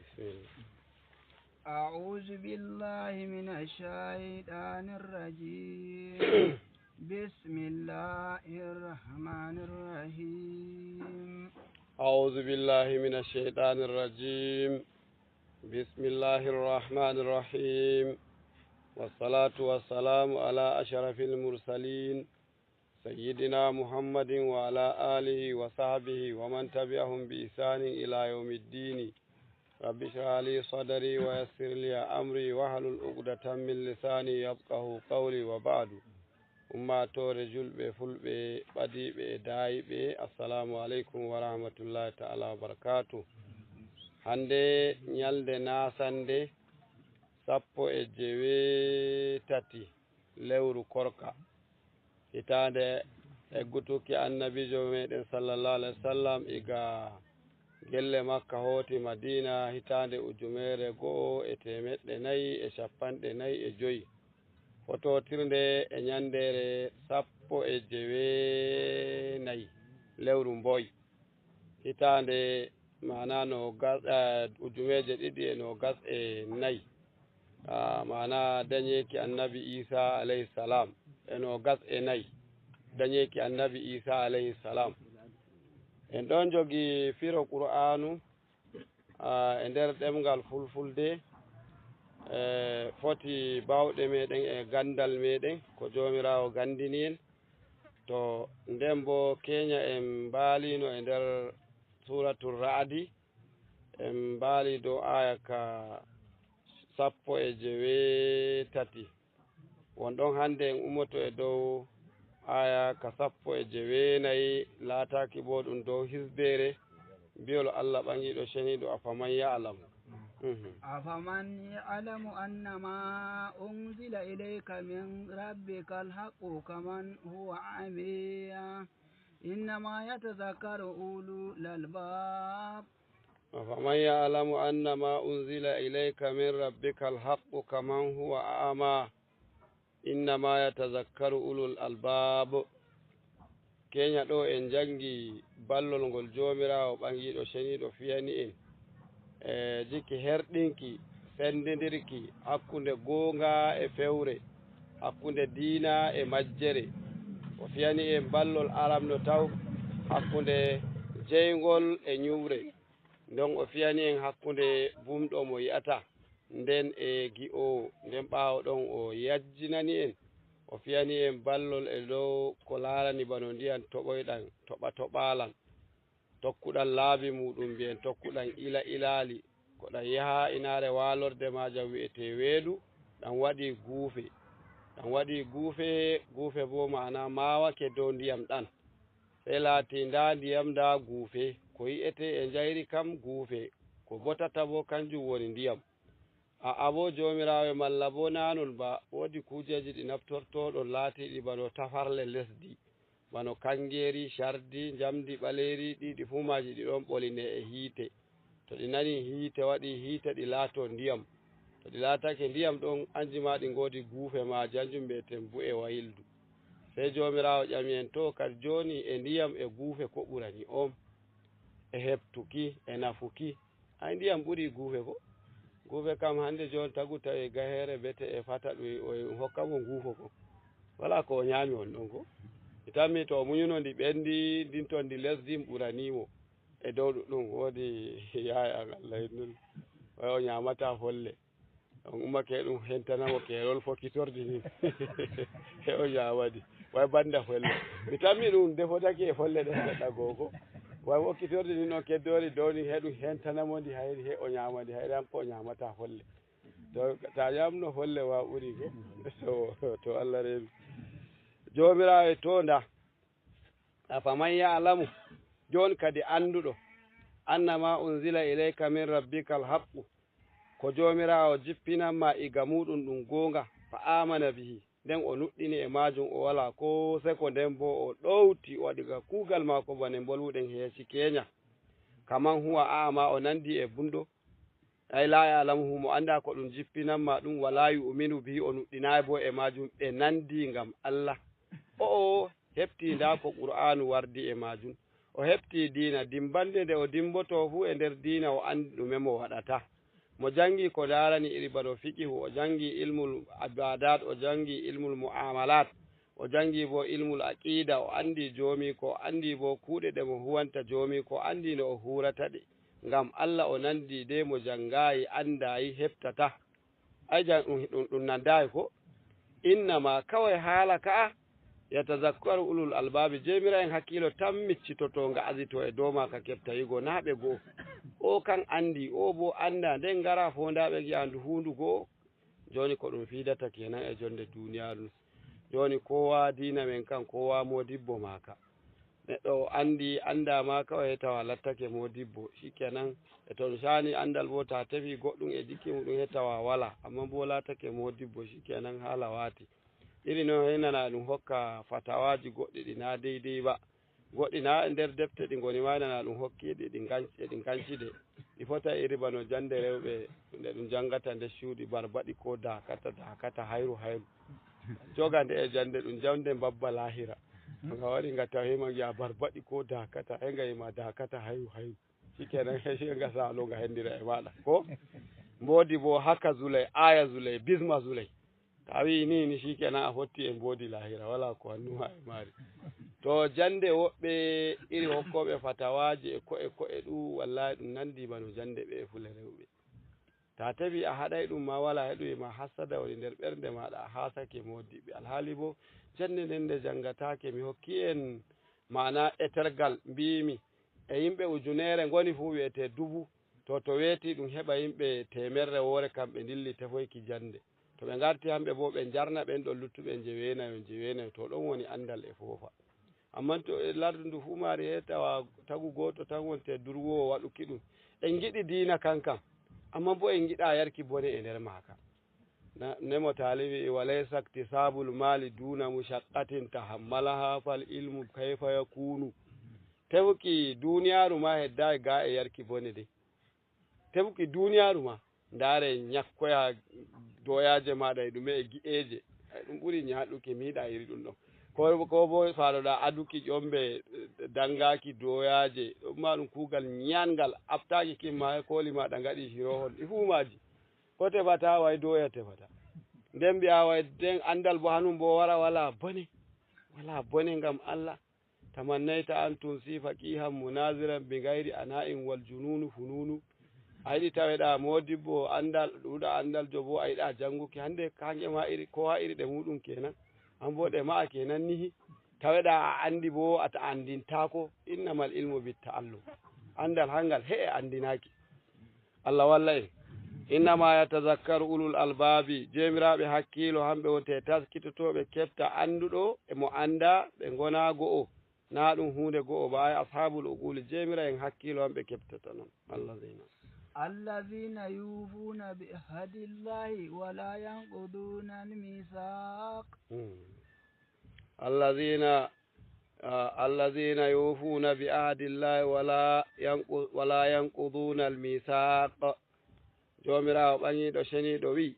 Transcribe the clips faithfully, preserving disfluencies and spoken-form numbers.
بسم الله. أعوذ بالله من الشيطان الرجيم. بسم الله الرحمن الرحيم. أعوذ بالله من الشيطان الرجيم. بسم الله الرحمن الرحيم. والصلاة والسلام على أشرف المرسلين سيدنا محمد وعلى آله وصحبه ومن تبعهم بإحسان إلى يوم الدين. رب اشرح لي صدري ويسر لي أمري واحلل عقدة من لساني يفقهوا قولي وبعد. Ummaatoore julɓe fulɓe ɓadiiɓe e daayiiɓe, assalamu aleykum wa rahmatullahi ta'ala wa barakaatu. Hannde ñalnde naasannde sappo e jeweetati lewru korka, hitaande eggutuki annabiijo meeɗen sallallahu alaihi wasallam iga gelle Makka hooti Madiina, hitaande ujunere go'o e teemeɗɗe nayi e cappanɗe nayi e joyi, fotootirnde e ñanndeere sappo e jeweenayi lewru mboy, hitaande maana no gas, eh, ujuneeje ɗiɗi e noogas e nayi. Ah, maana dañeeki annabi Iisaa alayhi salaam e noogas e nayi. Dañeeki annabi Iisaa alayhi salaam. En ɗon jogi firo Qur'aanu, ah, e nder ɗemngal fulfulde, eh, foti baawɗe meeɗen e ganndal meeɗen, ko Joomiraawo ganndini en. To nden boo keenya en mbaaliino e nder Suuratul Ra'adi, en mbaali dow aaya ka sappo e jeweetati. Won ɗon hannde en ummoto e dow aaya ka sappo e jeweenayi, laataaki boo ɗum dow hisbeere, bi'ol Allah ɓaŋiiɗo ceniiɗo, "Afaman ya'lam." Mhm. أفمن يعلم أنما أنزل إليك من ربك الحق كمن هو أعمى إنما يتذكر أولو الألباب. أفمن يعلم أنما أنزل إليك من ربك الحق كمن هو أعمى إنما يتذكر أولو الألباب. Keenya ɗo en njanngi ballol ngol Joomiraawo ɓaŋiiɗo ceniiɗo fiyani en, e jikki herɗinki, senndindirki hakkunde goonga e fewre, hakkunde diina e majjere. O fiyani en ballol aramno taw hakkunde jeyngol e nyuwre. Nden o fiyani en hakkunde bumɗo mo yi'ataa, nden e gi'oowo. Nden ɓaawo ɗon o yajjinani en, o fiyani en ballol e dow ko laarani bano ndiyam toɓoyɗam, toɓa toɓaalam. Tokkuɗam laabi muuɗum, mbiyen tokkuɗam ila ilaali. Ko ɗam yaha inaare waalorde maajam wi'etee Weedu, ɗam waɗi guufe. Ɗam waɗi guufe, guufe boo maana maawake dow ndiyam ɗam. Sey laati ndaa ndiyam, ndaa guufe. Ko yi'etee e njayri kam guufe. Ko botata boo kanjum woni ndiyam. A'a boo joomiraawo malla boo naanol ba, woodi kuujeeji ɗi naftortooɗon laatiiɗi bano tafarle lesdi, bano kaŋgeeri, cardi, njamndi ɓaleeri, ɗi, ɗi fuu maaji ɗi ɗon ɓolinee e hiite. To ɗi nani hiite waɗi hiite, ɗi laato ndiyam. To ɗi laatake ndiyam ɗon, anji ma ɗi ngoodi guufe maaji, anjum mbi'eten bu'e wayildu. Sey joomiraawo ƴami en, "To kadi jooni e ndiyam e guufe ko ɓurani on? E heɓtuki, e nafuki?" Ay, ndiyam ɓuri guufe ko. Guufe kam hannde jooni tagu tawi gaheere bete e fata ɗum, o, o hokka mo nguufo ko. Walaa ko o nyaami on ɗon ko. Mi tammi to o munyuno ndi ɓenndi, ndin ton ndi lesdi ɓuranii mo. E dow ɗum woodi yaaya Allah hennun. Way o nyaamata folle. On ummake ɗum hentana mo keerol fokkitordi ni. He o nyaamadi. Way banda folle. Mi tammi ɗum defotake e folle ɗen seɗɗa goo ko. Way fokkitordi ni no keddori dow ni he ɗum hentana mo ndi hayri he o nyaamadi. Hayri an ko o nyaamata folle. To, ta nyaamno folle wa ɓuri ko. To, to Allah rewi. Joomiraawo e to nda. Afaman ya'lamu, jooni kadi annduɗo, annama unzila ilayka min rabbikal haqqu, ko Joomiraawo jippinan ma iga muuɗum ɗum goonga, fa aamana bihi, nden o nuɗɗini e maajum, o walaa koo seko, nden boo o ɗowti, o waɗi ga kuugal maako bane mbolwuɗen heesi keenya. Kaman huwa a'ma, o nandi e bumɗo, Ay laa ya'lamuhu, mo anndaa ko ɗum jippinan ma ɗum, walaa yu'minu bihi, o nuɗɗinaay boo e maajum, ɓe nandi ngam Allah. O'o heɓti ndaa ko Qur'aanu wardi e maajum. O heɓtii diina, dimmbannde nde o dimmbotoo fuu e nder diina, o anndi ɗume mo waɗata. Mo janngi ko ndaarani iri bano fiqihu, o janngi ilmul ibadat, o janngi ilmul mu'amalat, o janngi boo ilmul aqida, o anndi joomiiko, o anndi boo kuuɗe ɗe mo huwanta joomiiko, o anndi no o huurata ɗe. Ngam Allah o nanndi de mo janngaayi, anndaayi, heɓtata. Ay jan ɗum, ɗum, ɗum nandaayi ko? Innama kaway haala ka'a, yatazakkaru ulul albaabi, jeemira'en hakkiilo tan miccitoto nga'azito e dow maaka keɓta yigo naa ɓe go'o. O kan anndi, o boo annda, nden ngara foondaaɓe ngi'a ndu huundu go'o. Jooni ko ɗum fiidata kenan e jonde duuniyaaru. Jooni koowa diina men kan, koowa moodibbo maaka. Neɗɗo o anndi, annda maaka, o heɓta o lattake moodibbo. Shikenan, e to ɗum shaani anndal boo, ta tefi goɗɗum e jikki muɗum, heɓta o walaa. Amma boo laatake moodibbo, shikenan, haala waati. Iri non, hay nana ɗum hokka fatawaaji goɗɗi ɗi naa deydey ba. Goɗɗi naa e nder defte ɗi ngoni ma, nana ɗum hokki ɗi, ɗi nganc-, ɗi ngancide. Ɗi fota iri bano jannde rewɓe nde ɗum janngata nder cuuɗi, barbaɗi ko daakata, daakata, hayru, hayru. Joga nde e jannde ɗum jannde mbabba laahira. To nga wari nga tawi ma ngi'a barbaɗi ko daakata, hay nga yima daakata, hayru, hayru. Shikenan, he shi nga salo nga hendira e maɗa. Ko? Mboodi boo haka zulay, aya zulay, bisma zulay. To a wi'i ni, ni shikenan a fotti e mboodi laahira, wala ko wannuma e maari. To jannde woɓɓe iri hokkooɓe fatawaaji e ko'e ko'e ɗum, wallahi ɗum nanndi bano jannde ɓe e fule rewɓe. Ta tefi a haɗay ɗum ma wala heɗuye ma hassada woni nder ɓernde maɗa, a haasake moodibɓe. Alhaali boo jannde nden nde janngataake, mi hokki en maana etergal, mbiimi e yimɓe ujunere ngoni fuu wi'ete dubu. To, to weeti ɗum heɓa yimɓe teemerre woore kamɓe ndilli tefoyki jannde. To ɓe ngarti hamɓe boo ɓe njarna ɓen ɗon luttuɓe njewenayo, njewenayo. To ɗon woni anndal e foofa. Ammaa to e lardu ndu fuu maari he tawa tagu gooto tan wonte durwoowo waɗuki ɗum. En ngiɗi diina kan kam, ammaa boo en ngiɗa yarki bone e nder maaka. Na-, Nemo Taali wi'i, "Wa laysa iktisabul mali duna mushaqqatin tahammalaha fal ilmu kayfa yakunu." Tefuki duuniyaaru ma heddaay gaa e yarki bone de. Tefuki duuniyaaru ma, ndaare ñakkoya doyaaje maaɗa e ɗume e gi'eeje. Ay, ɗum ɓuri ñaaɗuki, mi yiɗa iri ɗum ɗon. Ko, ko boo faaloɗa aduki ƴombe, eh, dangaaki doyaaje, ɗum ma ɗum kuugal ñaangal, aftaaki kin ma, he kooli maaɗa ngaɗi hirohon, ɗi fuu maaji. Ko tefata, way doya tefata. Nden mbi'a way, nden anndal bo hanum bo wara, wala bone. Wala bone ngam Allah. Tamannayta an tunsi faqihan munaziran bi gayri ana'in wal jununu fununu. A yiɗi taweɗa modibbo anndal, ɗuuɗa anndal jo bo a yiɗa jannguki. Hannde kanƴe ma iri, kowa iri ɗe muɗum kenan. An bo ɗe ma'a kenan nihi. Taweɗa a anndi bo a ta anndintaako. Innamal ilmu bit ta'allum. Anndal hangal he'e anndinaaki. Allah walla en. Innama yatazakkaru ulul albaabi, jeemiraaɓe hakkiilo, hamɓe wonte taskitotooɓe, keɓta annduɗo e mo anndaa, ɓe ngonaa go'o, naa ɗum huunde go'o ba, ay ashaabul uquuli, jeemira'en hakkiilo, hamɓe keɓtata non. Allazina. الذين يوفون بعهد الله ولا ينقضون الميثاق. Hmm. Allazina, ah, allazina yufuna bi ahdillahi wala yanqu-, wala yanquduna al-mithaq. Joomiraawo ɓaŋiiɗo ceniiɗo wi'i,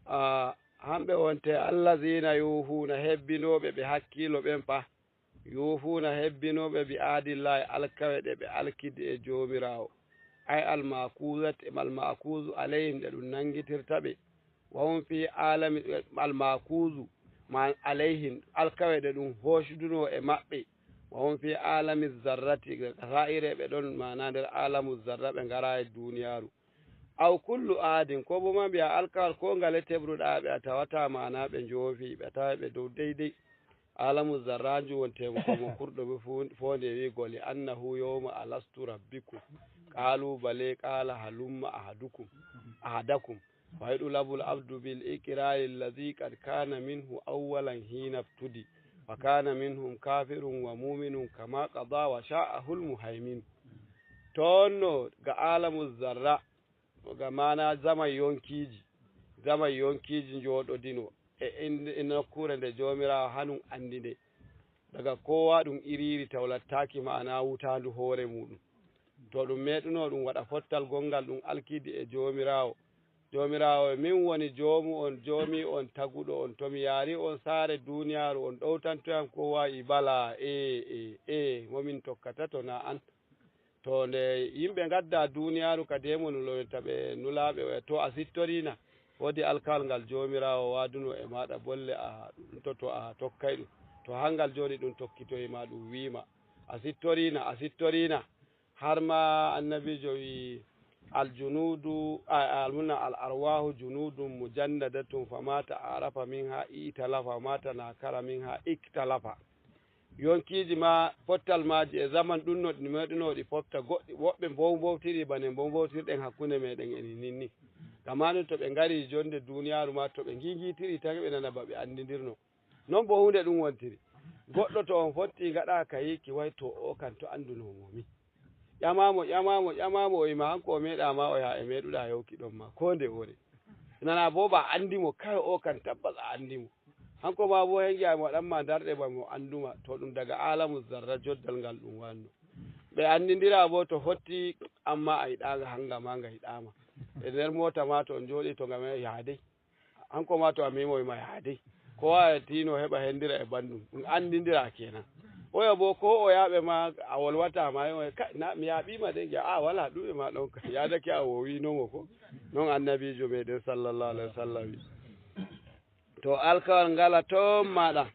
ah, hamɓe wonte allazina yufuna, hebbinooɓe ɓe hakkiilo ɓen pa. Yufuna, hebbinooɓe bi ahdillahi, alkawe ɗe ɓe alkidi e Joomiraawo. Ay almakuzat, almakuzu alayhim, ɗe ɗum nanngitirta ɓe. Wa hum fi alami, almakuzu, ma alayhim, alkawe ɗe ɗum hoocdunoo e maɓɓe. Wa hum fi alami zarrati, sa'ire ɓe ɗon, maana nder alamu zarra, ɓe ngaraa e duuniyaaru. Aw kullu ahadin, ko bo ma mbi'a alkawal ko ngale teɓruɗaa ɓe, a tawata maana ɓe njoofi, ɓe tawa ɓe dow deydey. Alamu zarraanju wonteemo ko mo kurɗo ɓe fo-, foonde wi'go, "Li annahu yawma alastu rabbikum?" Qaalu bale, qaala halumma ahadukum, ahadakum. Fa yudlabul abdu bil iqrari alladhi qad kana minhu awwalan hina ibtudi. Fa kana minhum kafirun wa mu'minun kama qada wa sha'ahul muhaymin. Toon no ga alamu zarra, ga maana zaman yonkiiji, zaman yonkiiji njooɗodino e inde, e nokkuure nde Joomiraawo hanum anndi nde. Daga kowa ɗum iriiri taw lattaaki maana wutaandu hoore muuɗum. To ɗum meeɗuno ɗum waɗa fottal gonngal ɗum alkidi e Joomiraawo, Joomiraawo, min woni joomu on, joomi on, taguɗo on. To mi yaari on saare duuniyaaru, on ɗowtanto yam ko wa'i? Bala, ee, ee, ee, mo min tokkata to naa an. To nde yimɓe ngadda duuniyaaru kadi, e mo nulowirta ɓe nulaaɓe, oya, to a sittoriina, woodi alkawal ngal Joomiraawo waaduno e maaɗa, bolle a ɗumtoto a tokkay ɗum. To hangal jooni ɗum tokkitoyi ma, ɗum wi'i ma, a sittoriina, a sittoriina. Har ma annabiijo wi'i, "Aljunuudu, a, almuna, al arwaahu junuudun mujannadatun, fa ma ta'aarafa minha i'talafa, wa ma tanaakara minha iktalafa." Yonkiiji ma, pottal maaji e zaman ɗum no ɗi meeɗuno ɗi fofta, goɗɗi, woɓɓe mbow mbowtiri bane mbow mbowtirɗen hakkunde meeɗen enen ninni. Gam maa non to ɓe ngari jonde duuniyaaru ma, to ɓe ngiigiitiri tan ɓe nana ba ɓe anndindirno. Non bo huunde ɗum wontiri. Goɗɗo to on fotti ngaɗa ka yiiki, way to o kan to annduno mo mi. Ƴama mo, ƴama mo, ƴama mo, o wi'i ma hanko o meeɗa ma, o yaha e meeɗuɗa yawki ɗon ma, ko nde woni. Nana bo ba anndi mo, kayo o kan tabbas a anndi mo. Hanko ma bo hen gi'a mo waɗan ma darɗe ba mo annduma, to ɗum daga aalamu zarra joddal ngal ɗum wanno. Ɓe anndindira bo to fotti, amma a yiɗa nga hanga ma nga yiɗama. E nder moota ma to on jooɗi to nga me yaadey. Hanko ma to a mimo ma yaadey. Ko wawa tino heɓa hendira e banndum. Ɗum anndindira kenan. Oya bo ko o yaaɓe ma a wolwata ma, yo, "Kai, na, mi yaaɓima de." Gi'a, "A, wala ɗum e ma ɗon ka." Yaadake a wowino mo ko. Non annabiijo meeɗen sallallahu alaihi wasallam wi'i. To alkawal ngala ton maaɗa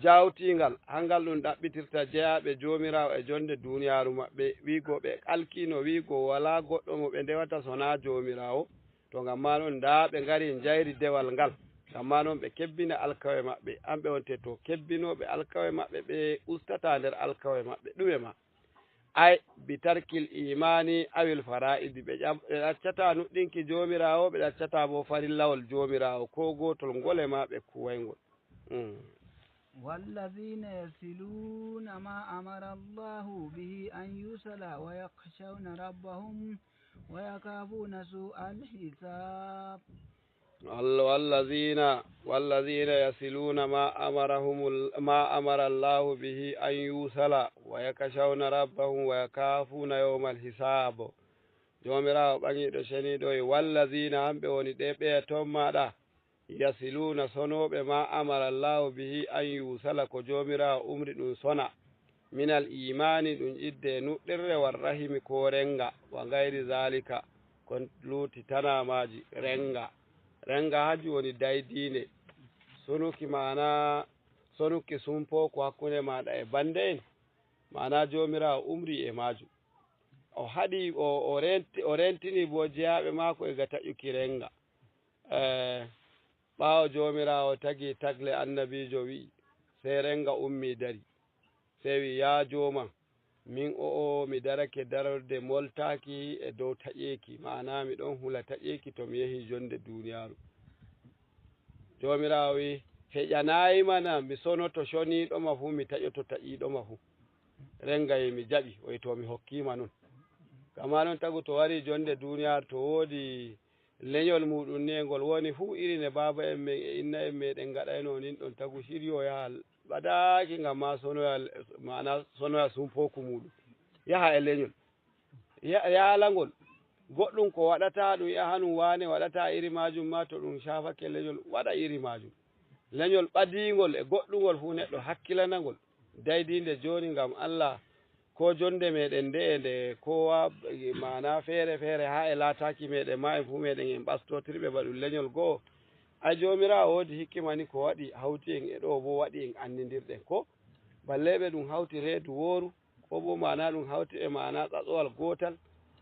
jawtiingal, hangal ɗum ɗaɓɓitirta jeyaaɓe Joomiraawo e jonde duuniyaaru maɓɓe, wi'go ɓe alkiino, wi'go walaa goɗɗo mo ɓe ndewata sonaa Joomiraawo. To ngam maa non, ndaa ɓe ngari njayri dewal ngal. Ngam maa non, ɓe kebbina alkawe maɓɓe. An ɓe wonte to kebbinooɓe alkawe maɓɓe, ɓe ustataa nder alkawe maɓɓe. Ɗume ma? Ay, bi tarkil imaani awil faraa'idi. Ɓe ƴam-, ɓe ɗaccataa nuɗɗinki Joomiraawo, ɓe ɗaccataa bo farillawol Joomiraawo, koo gootol ngol e ma ɓe kuwayngol. Mm. والذين يصلون ما أمر الله به أن يوصل ويخشون ربهم ويخافون سوء الحساب. Wal-, wallazina, wallazina yasiluna ma amarahumul, ma amara Allahu bihi an yusala, wa yakashawna rabbahum, wa yakafuna yawmal hisab. Joomiraawo ɓaŋiiɗo ceniiɗo e wallazina, hamɓe woni ɗe ɓeya ton maaɗa, yasiluna, sonooɓe, ma amara Allahu bihi an yusala, ko Joomiraawo umri ɗum sona. Minal imaani, ɗum idde e nuɗɗirre, war rahimi, ko renga, wa gayri zalika, kon luuti tanamaaji, renga. Renga hanjum woni daydiinde. Sunuki, maana sonuki sumpo ko hakkunde maaɗa e bande en, maana Joomiraawo umri e maajum. O haɗi, o, o renti, o rentini bo jeyaaɓe maako e ga taƴuki renga. Eh, ɓaawo Joomiraawo tagi tagle, annabiijo wi'i, sey renga ummi dari. Sey wi'i, "Yaa Joomam, min o'o mi darake darorde moltaaki e dow taƴeeki, maana mi ɗon hula taƴeeki to mi yehi jonde duuniyaaru." Joomiraawo wi'i, "Heƴanaayi ma na, mi sonoto coniiɗo ma fuu, mi taƴoto taƴiiɗo ma fuu." Renga wi'i, "Mi jaɓi." O wi'i, "To mi hokkii ma non." Gama non tagu to wari jonde duuniyaaru, to woodi lenyol muuɗum ni e ngol woni fuu iri ne baaba en men e inna en meɗen ngaɗayno nin ɗon, tagu siryo yaha ɓadaaki ngam ma sonoya, maana sonoya sumpooku muuɗum. Yaha e lenyol. Ya-, yaalangol. Goɗɗum ko waɗata ɗum yaha ɗum waane waɗata iri maajum ma to ɗum caafake lenyol waɗa iri maajum. Lenyol ɓadiingol e goɗɗungol fuu neɗɗo hakkilanangol. Daydiinde jooni ngam Allah ko jonde meɗen nde'e nde kowa, maana feere feere haa e laataaki meɗen ma en fuu meɗen en ɓastootirɓe ba ɗum lenyol go'o. Ay Joomiraawo woodi hikima ni ko waɗi hawti en e ɗo bo waɗi en annindirɗen ko balleeɓe ɗum hawti reedu wooru, ko bo maana ɗum hawti e maana tsatsowal gootal.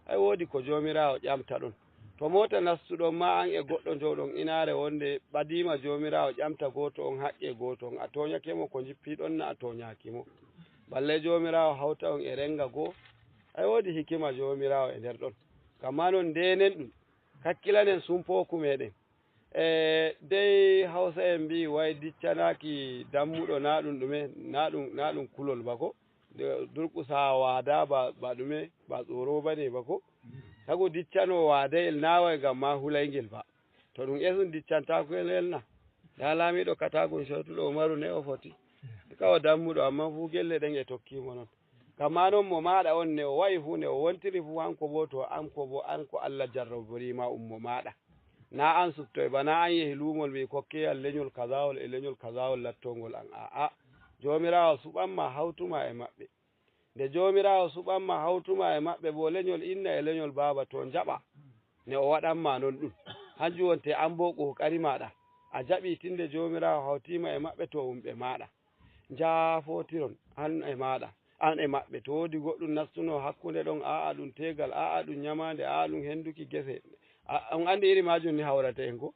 Ay woodi ko Joomiraawo ƴamta ɗon. To moota nastuɗon ma an e goɗɗo njowɗon inaare wonde ɓadiima Joomiraawo ƴamta gooto on haqqe gooto on, a tooñake mo ko njippiɗon na a tooñaaki mo. Balle Joomiraawo hawta on e renga goo. Ay woodi hikima Joomiraawo e nder ɗon. Kamma non ndeenen ɗum, kakkilanen sumpooku meɗen. E dey Hawsa en mbi'i way diccanaaki dammuɗo na ɗum ɗume, na ɗum, na ɗum kulol ba ko? Nde durƙusa waada ba, ba ɗume, ba tsoro ba ne ba ko? Tagu diccano waadayel na way ngam ma hulayngel ba. To ɗum esum diccantaako en elna. Ndaa laamiiɗo Kataagun cewtuɗo Umaru ne o foti. Kawo dammuɗo, ammaa fuu gelle ɗen e tokki mo non. Kamma non mo maaɗa on ne o wa'i fuu ne o wontiri fuu hanko bo to an ko bo an ko Allah jarrobori ma um mo maaɗa. Na an suɓtoy ba, na an yehi luumol mbi kokkeyal leñol kazawol e leñol kazawol lattongol an. A'a, Joomiraawo suɓan ma hawtu ma e maɓɓe. Nde Joomiraawo suɓan ma hawtu ma e maɓɓe bo leñol inna e leñol baaba, to njaɓa ne o waɗan ma non ɗun. Hanjum wonte an bo ko kari maaɗa. A jaɓi tinde Joomiraawo hawti ma e maɓɓe, to wumɓe maaɗa. Njaafotiron, an e maaɗa, an e maɓɓe. To woodi goɗɗum nastuno hakkunde ɗon, a'a ɗum teegal, a'a ɗum nyamaande, a'a ɗum henduki gese. A, on anndi iri maajum ni hawrata en ko?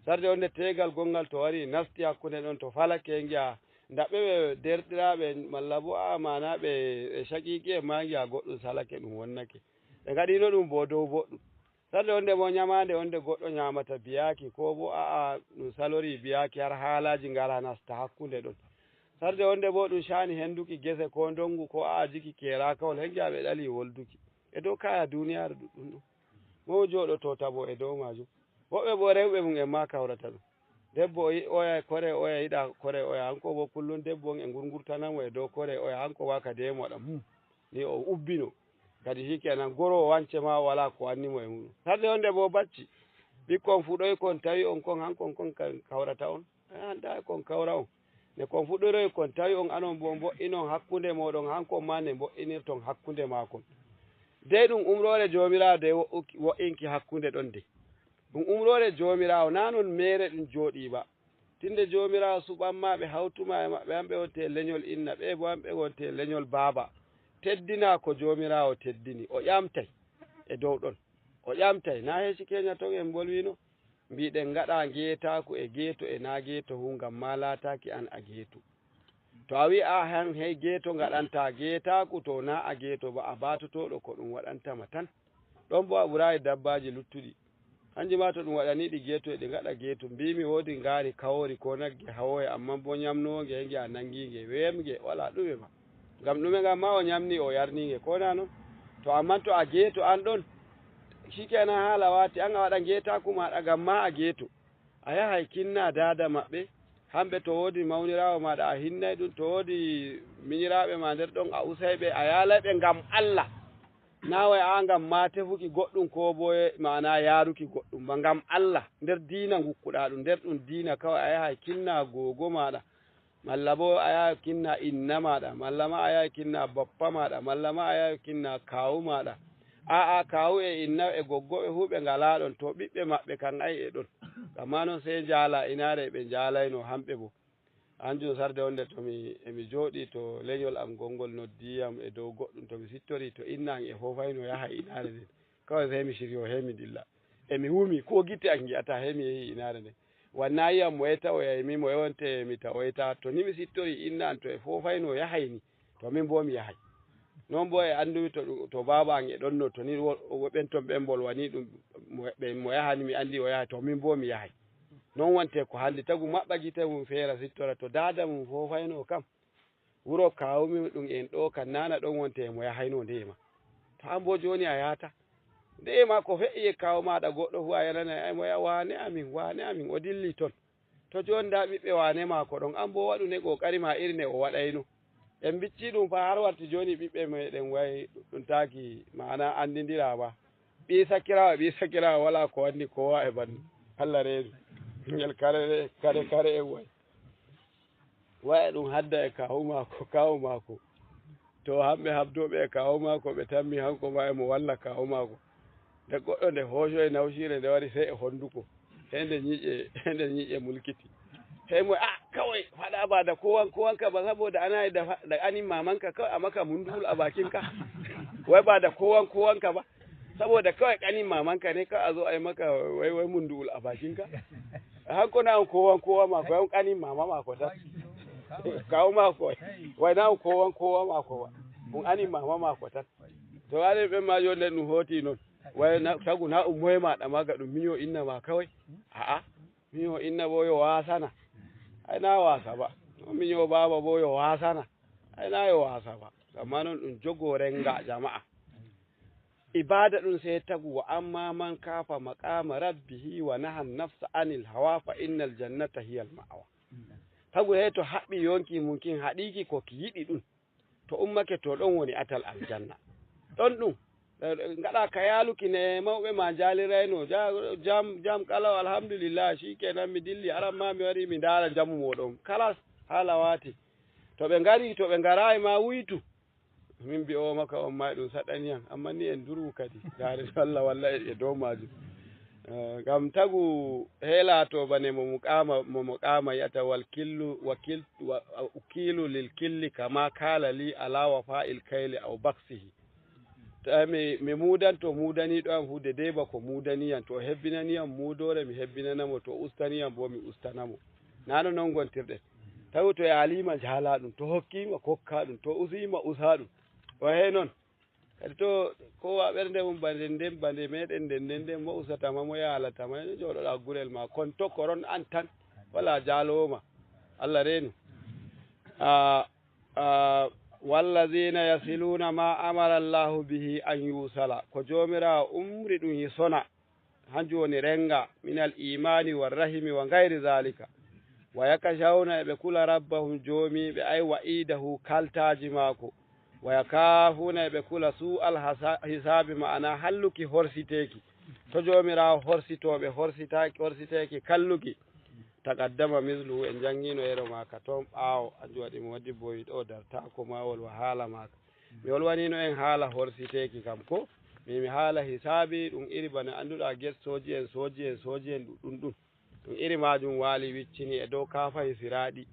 Sarde wonde teegal gonngal to wari nasti hakkunde ɗon, to falake ngi'a, ndaɓɓe ɓe derɗiraaɓe malla bo a'a maana ɓe, ɓe shaqiiqi en ma ngi'a goɗɗum salake ɗum wonnake. Ɓe ngaɗino ɗum bo dow boɗɗum. Sarde wonde bo nyamaande wonde goɗɗo nyamata biyaaki, ko bo a'a ɗum salori biyaaki har haalaaji ngara nasta hakkunde ɗon. Sarde wonde bo ɗum shaani henduki gese ko ndongu ko a'a jiki keeraakawol, he ngi'a ɓe ɗali wolduki. E dow kaya duuniyaaru ɗuɗɗum ɗum. Mo jooɗoto tabo e dow maajum. Woɓɓe bo rewɓe mum en ma kawrata ɗum. Debbo o yi-, oya kore oya yiɗa kore oya, hanko bo kullum debbo on e ngurngurtana mo e dow kore oya, hanko wa ka deemo waɗa mum. Ni o ubbino. Kadi shikenan goro o wance ma o wala ko wanni mo e muɗum. Sarde wonde bo bacci. Ɓikkon fuɗoy kon tawi on kon hankon kon ka-, kawrata on. Ay, handa kon kawra on. Ne kon fuɗɗoroy kon tawi on anon bo mbo'inon hakkunde moɗon hankon ma ne mbo'inirton hakkunde maakon. Dey ɗum umroore Joomiraawo dey wo'uki-, wo'inki hakkunde ɗon dey. Ɗum umroore Joomiraawo, naa non meere ɗum jooɗii ba. Tinde Joomiraawo suɓan ma ɓe hawtu ma e maɓɓe, an ɓe wonte leñol inna, ɓe bo an ɓe wonte leñol baaba. Teddinaa ko Joomiraawo teddini, o ƴamtay e dow ɗon. O ƴamtay, naa heesi keenya ton en mbolwiino? Mbiɗen ngaɗa ngeetaaku e geeto e naa geeto hu ngam maa laataaki an a geeto. To a wi'a han hey geeto ngaɗanta geetaaku, to naa a geeto ba, a baatotooɗo ko ɗum waɗanta ma tan. Ɗon bo a ɓuraayi dabbaaji luttuɗi. Hanji maa to ɗum waɗani ɗi geeto, e ɗi ngaɗa geeto. Mbiimi woodi ngaari kawoori ko nagge hawoye, amman bo nyamnoowo nge, he nge a nangi nge, weemge, walaa ɗume ma. Ngam ɗume? Ngam maa o nyamni, o yarni nge, ko naa non? To amman to a geeto an ɗon, shikenan haala waati, an a waɗa ngeetaaku maaɗa ngam maa a geeto. A yahay kinna daada maɓɓe, hamɓe to woodi mawniraawo maaɗa a hinnay ɗum, to woodi minyiraaɓe ma nder ɗon a usay ɓe, a yaalay ɓe ngam Allah. Naa way a ngam maa tefuki goɗɗum koo bo e maana yaaruki goɗɗum ba, ngam Allah nder diina ngukkuɗaa ɗum, nder ɗum diina kaway a yahay kinna googo maaɗa, malla bo a yahay kinna inna maaɗa, malla ma a yahay kinna bappa maaɗa, malla ma a yahay kinna kaawu maaɗa. Aa'a, kaawu e inna e goggo ɓe fuu ɓe ngalaa ɗon, to ɓiɓɓe maɓɓe kan ay e ɗon. Ammaa non sey njaala inaare ɓe njaalaynoo hamɓe bo. Hanjum sarde wonde to mi, e mi jooɗii to leñol am gongol noddii yam e dow goɗɗum, to mi sittorii to inna am e foofaynoo yaha e inaare nden. Kaway sey mi siryo, sey mi dilla. E mi wumi, ko gitte am ngi'ataa, sey mi yehi inaare nden. Wanna yiyam mo e tawoyay mi, mo e wonte mi tawoyta. To ni mi sittorii inna am to e foofaynoo yahay ni, to min bo mi yahay. Non bo e anndumi to ɗum, to baaba am e ɗonno, to ni wo-, wo-, ɓen ton ɓen mbolwani ɗum, mo, ɓe, mo yahani mi anndi o yahay, to min bo mi yahay. Non wonte ko hande tagu maɓɓa gite mum feera sittora to daada mum foofaynoo kam. Wuro kaawumi ɗum en ɗoo kan nana ɗon wonte mo yahaynoo nde ma. To an bo jooni a yaata. Nde ma ko fe'i e kaaw maaɗa goɗɗo fu a yananay ay mo ya waane amin, waane amin o dilli ton. To jooni ndaa ɓiɓɓe waane maako ɗon, an boo waɗu ne qookari ma iri ne o waɗayno. En mbiccii ɗum faa har warti jooni ɓiɓɓe meeɗen wayi ɗum taaki, ma'ana anndindiraa ba. Ɓii sakiraawo, ɓii sakiraawo walaa ko wanni koowa e banndi. Allah reeni. Ngel kare, kare, kare en wayi. Waya ɗum hadda e kaawu maako, kaawu maako. To hamɓe habdooɓe e kaawu maako, ɓe tammi hanko ma e mo walla kaawu maako. Nde goɗɗo nde hoocoyi nawsiire nde wari sey e honduko. Sey nde ñiiƴe, sey nde ñiiƴe mulkiti. Sey mo, "Ah, kawai, faɗa ba da kowan kowanka ba, saboda ana yi da fa-, da ƙanin mamanka, kawai a maka munduwul a bakinka." Wai ba da kowan kowanka ba. Saboda kawai ƙanin mamanka ne, kawai a zo a yi maka wai, wai munduwul a bakinka. Hanko na on kowan kowa maako, on ƙanin mama maako tan. Kaawu maako, wai na on kowan kowa maako ba. On ƙanin mama maako tan. To, aɗa ɓen ma yo nden ɗum hooti non. Wai na, tagu na ɗum moye maaɗa ma, ga ɗum miño inna ma kawai. A'a, miño inna bo yo waasana. Ay na waasa ba. Miño baaba bo yo waasana. Ay na yo waasa ba. Amma non ɗum jogo renga jama'a. Ibaada ɗum sey tagu, "Wa amma man kaafa maqaama rabbihi wa nahan nafsa anil hawa fa innal jannata hiyal ma'wa." Tagu hey to haɓɓi yonki mum kin haɗiiki ko ki yiɗi ɗum. To ummake to ɗon woni atal aljanna. Ɗon ɗum. Eh, ngaɗa ka yaaluki ne mawɓe ma njaalirayno. Ja-, jam, jam kala, alhamdulillah, shi kenan mi dilli, aran ma mi wari mi ndaara njamu mooɗon. Kalas, haala waati. To ɓe ngari, to ɓe ngaraay ma wuytu. Min mbi'oowo maka on maayi ɗum saɗani yam, ammaa ni en nduru kadi. Ndaare Allah walla e, e dow maajum. Eh, ngam tagu heelaato bane mo muqaama, mo muqaama yi'ata wal killu, wa kil-, wa, wa ukilu lil killi kama kala li ala wafa'il kayli aw baksihi. Ta mi, mi muudanto muudaniiɗo am fuu dedey ba ko muudani yam. To o hebbinani yam muudoore, mi hebbinana mo. To o ustani yam boo, mi ustana mo. Naa no non ngontirɗen. Tawi to e aliima njaalaa ɗum, to hokkiima kokkaa ɗum, to usiima usaa ɗum. O hey non. Kadi to kowa ɓernde mum bande nden, bande meɗen nden, nden, nden mo usata ma, mo yaalata ma, ene jooɗoɗa gurel ma, kon to koron an tan, wala jaaloowo ma. Allah reenu. Ah, ah, wallazina yasiluna ma amara Allahu bihi an yusala. Ko Joomiraawo umri ɗum yi sona. Hanjum woni renga, minal imaani war rahimi wa gayri zaalika. Wa yakashawna, eɓe kula rabbahum joomiiɓe, ay wa iidahu kaltaaji maako. Wa yakaafuuna, eɓe kula suu'al hasa-, hisaabi, ma'ana halluki horsiteeki. To Joomiraawo horsitooɓe, horsitaaki, horsiteeki kalluki. Taqaddama misluhu, en janngino yero maaka toon ɓaawo, hanjum waɗi mo waddi boyi ɗo dartaako maawol wa haala maaka. Mi wolwanino en haala horsiteeki kam ko, mi, mi haala hisaabi, ɗum iri bana annduɗa get sooji en, sooji en, sooji en, ɗum, ɗum, ɗum. Ɗum iri maajum waali wiccini e dow kaafahi siraaɗi.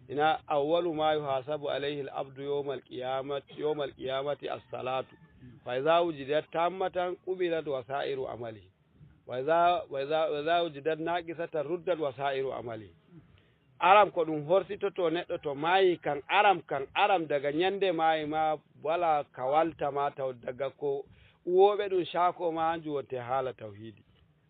Ina awwalu ma yuhasabu alayhi al-abdu yawmal qiyamati, yawmal qiyamati as-salatu. Fa iza wujidat tammatan qubilat wa sa'iru amalihi. Wa iza, wa iza, wa iza wujidat naqisatan ruddat wa sa'iru amalihi. Aram ko ɗum horsitoto neɗɗo to maayi kan, aram kan, aram daga nyande maayi ma wala ka walta ma taw daga ko uwoɓe ɗum shaako ma hanjum wonte haala tawhidi.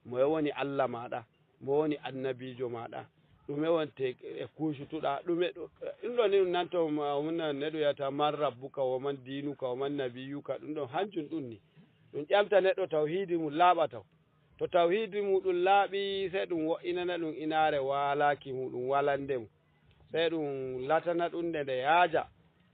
Moye woni Allah maɗa? Mo woni annabiijo maɗa? Ɗume wonte e kuucutuɗa? Ɗume ɗo-, ɗum ɗo ni ɗum nanto ma-, ɗum nan neɗɗo yata man rabbuka, wa man diinuka, wa man nabiyuka, ɗum ɗon hanjum ɗum ni. Ɗum ƴamta neɗɗo tawhidi mum laaɓa taw. To tawhidi muɗum laaɓi, sey ɗum wo'inana ɗum inaare waalaaki muɗum, walande mum. Sey ɗum latana ɗum nde nde yaaja.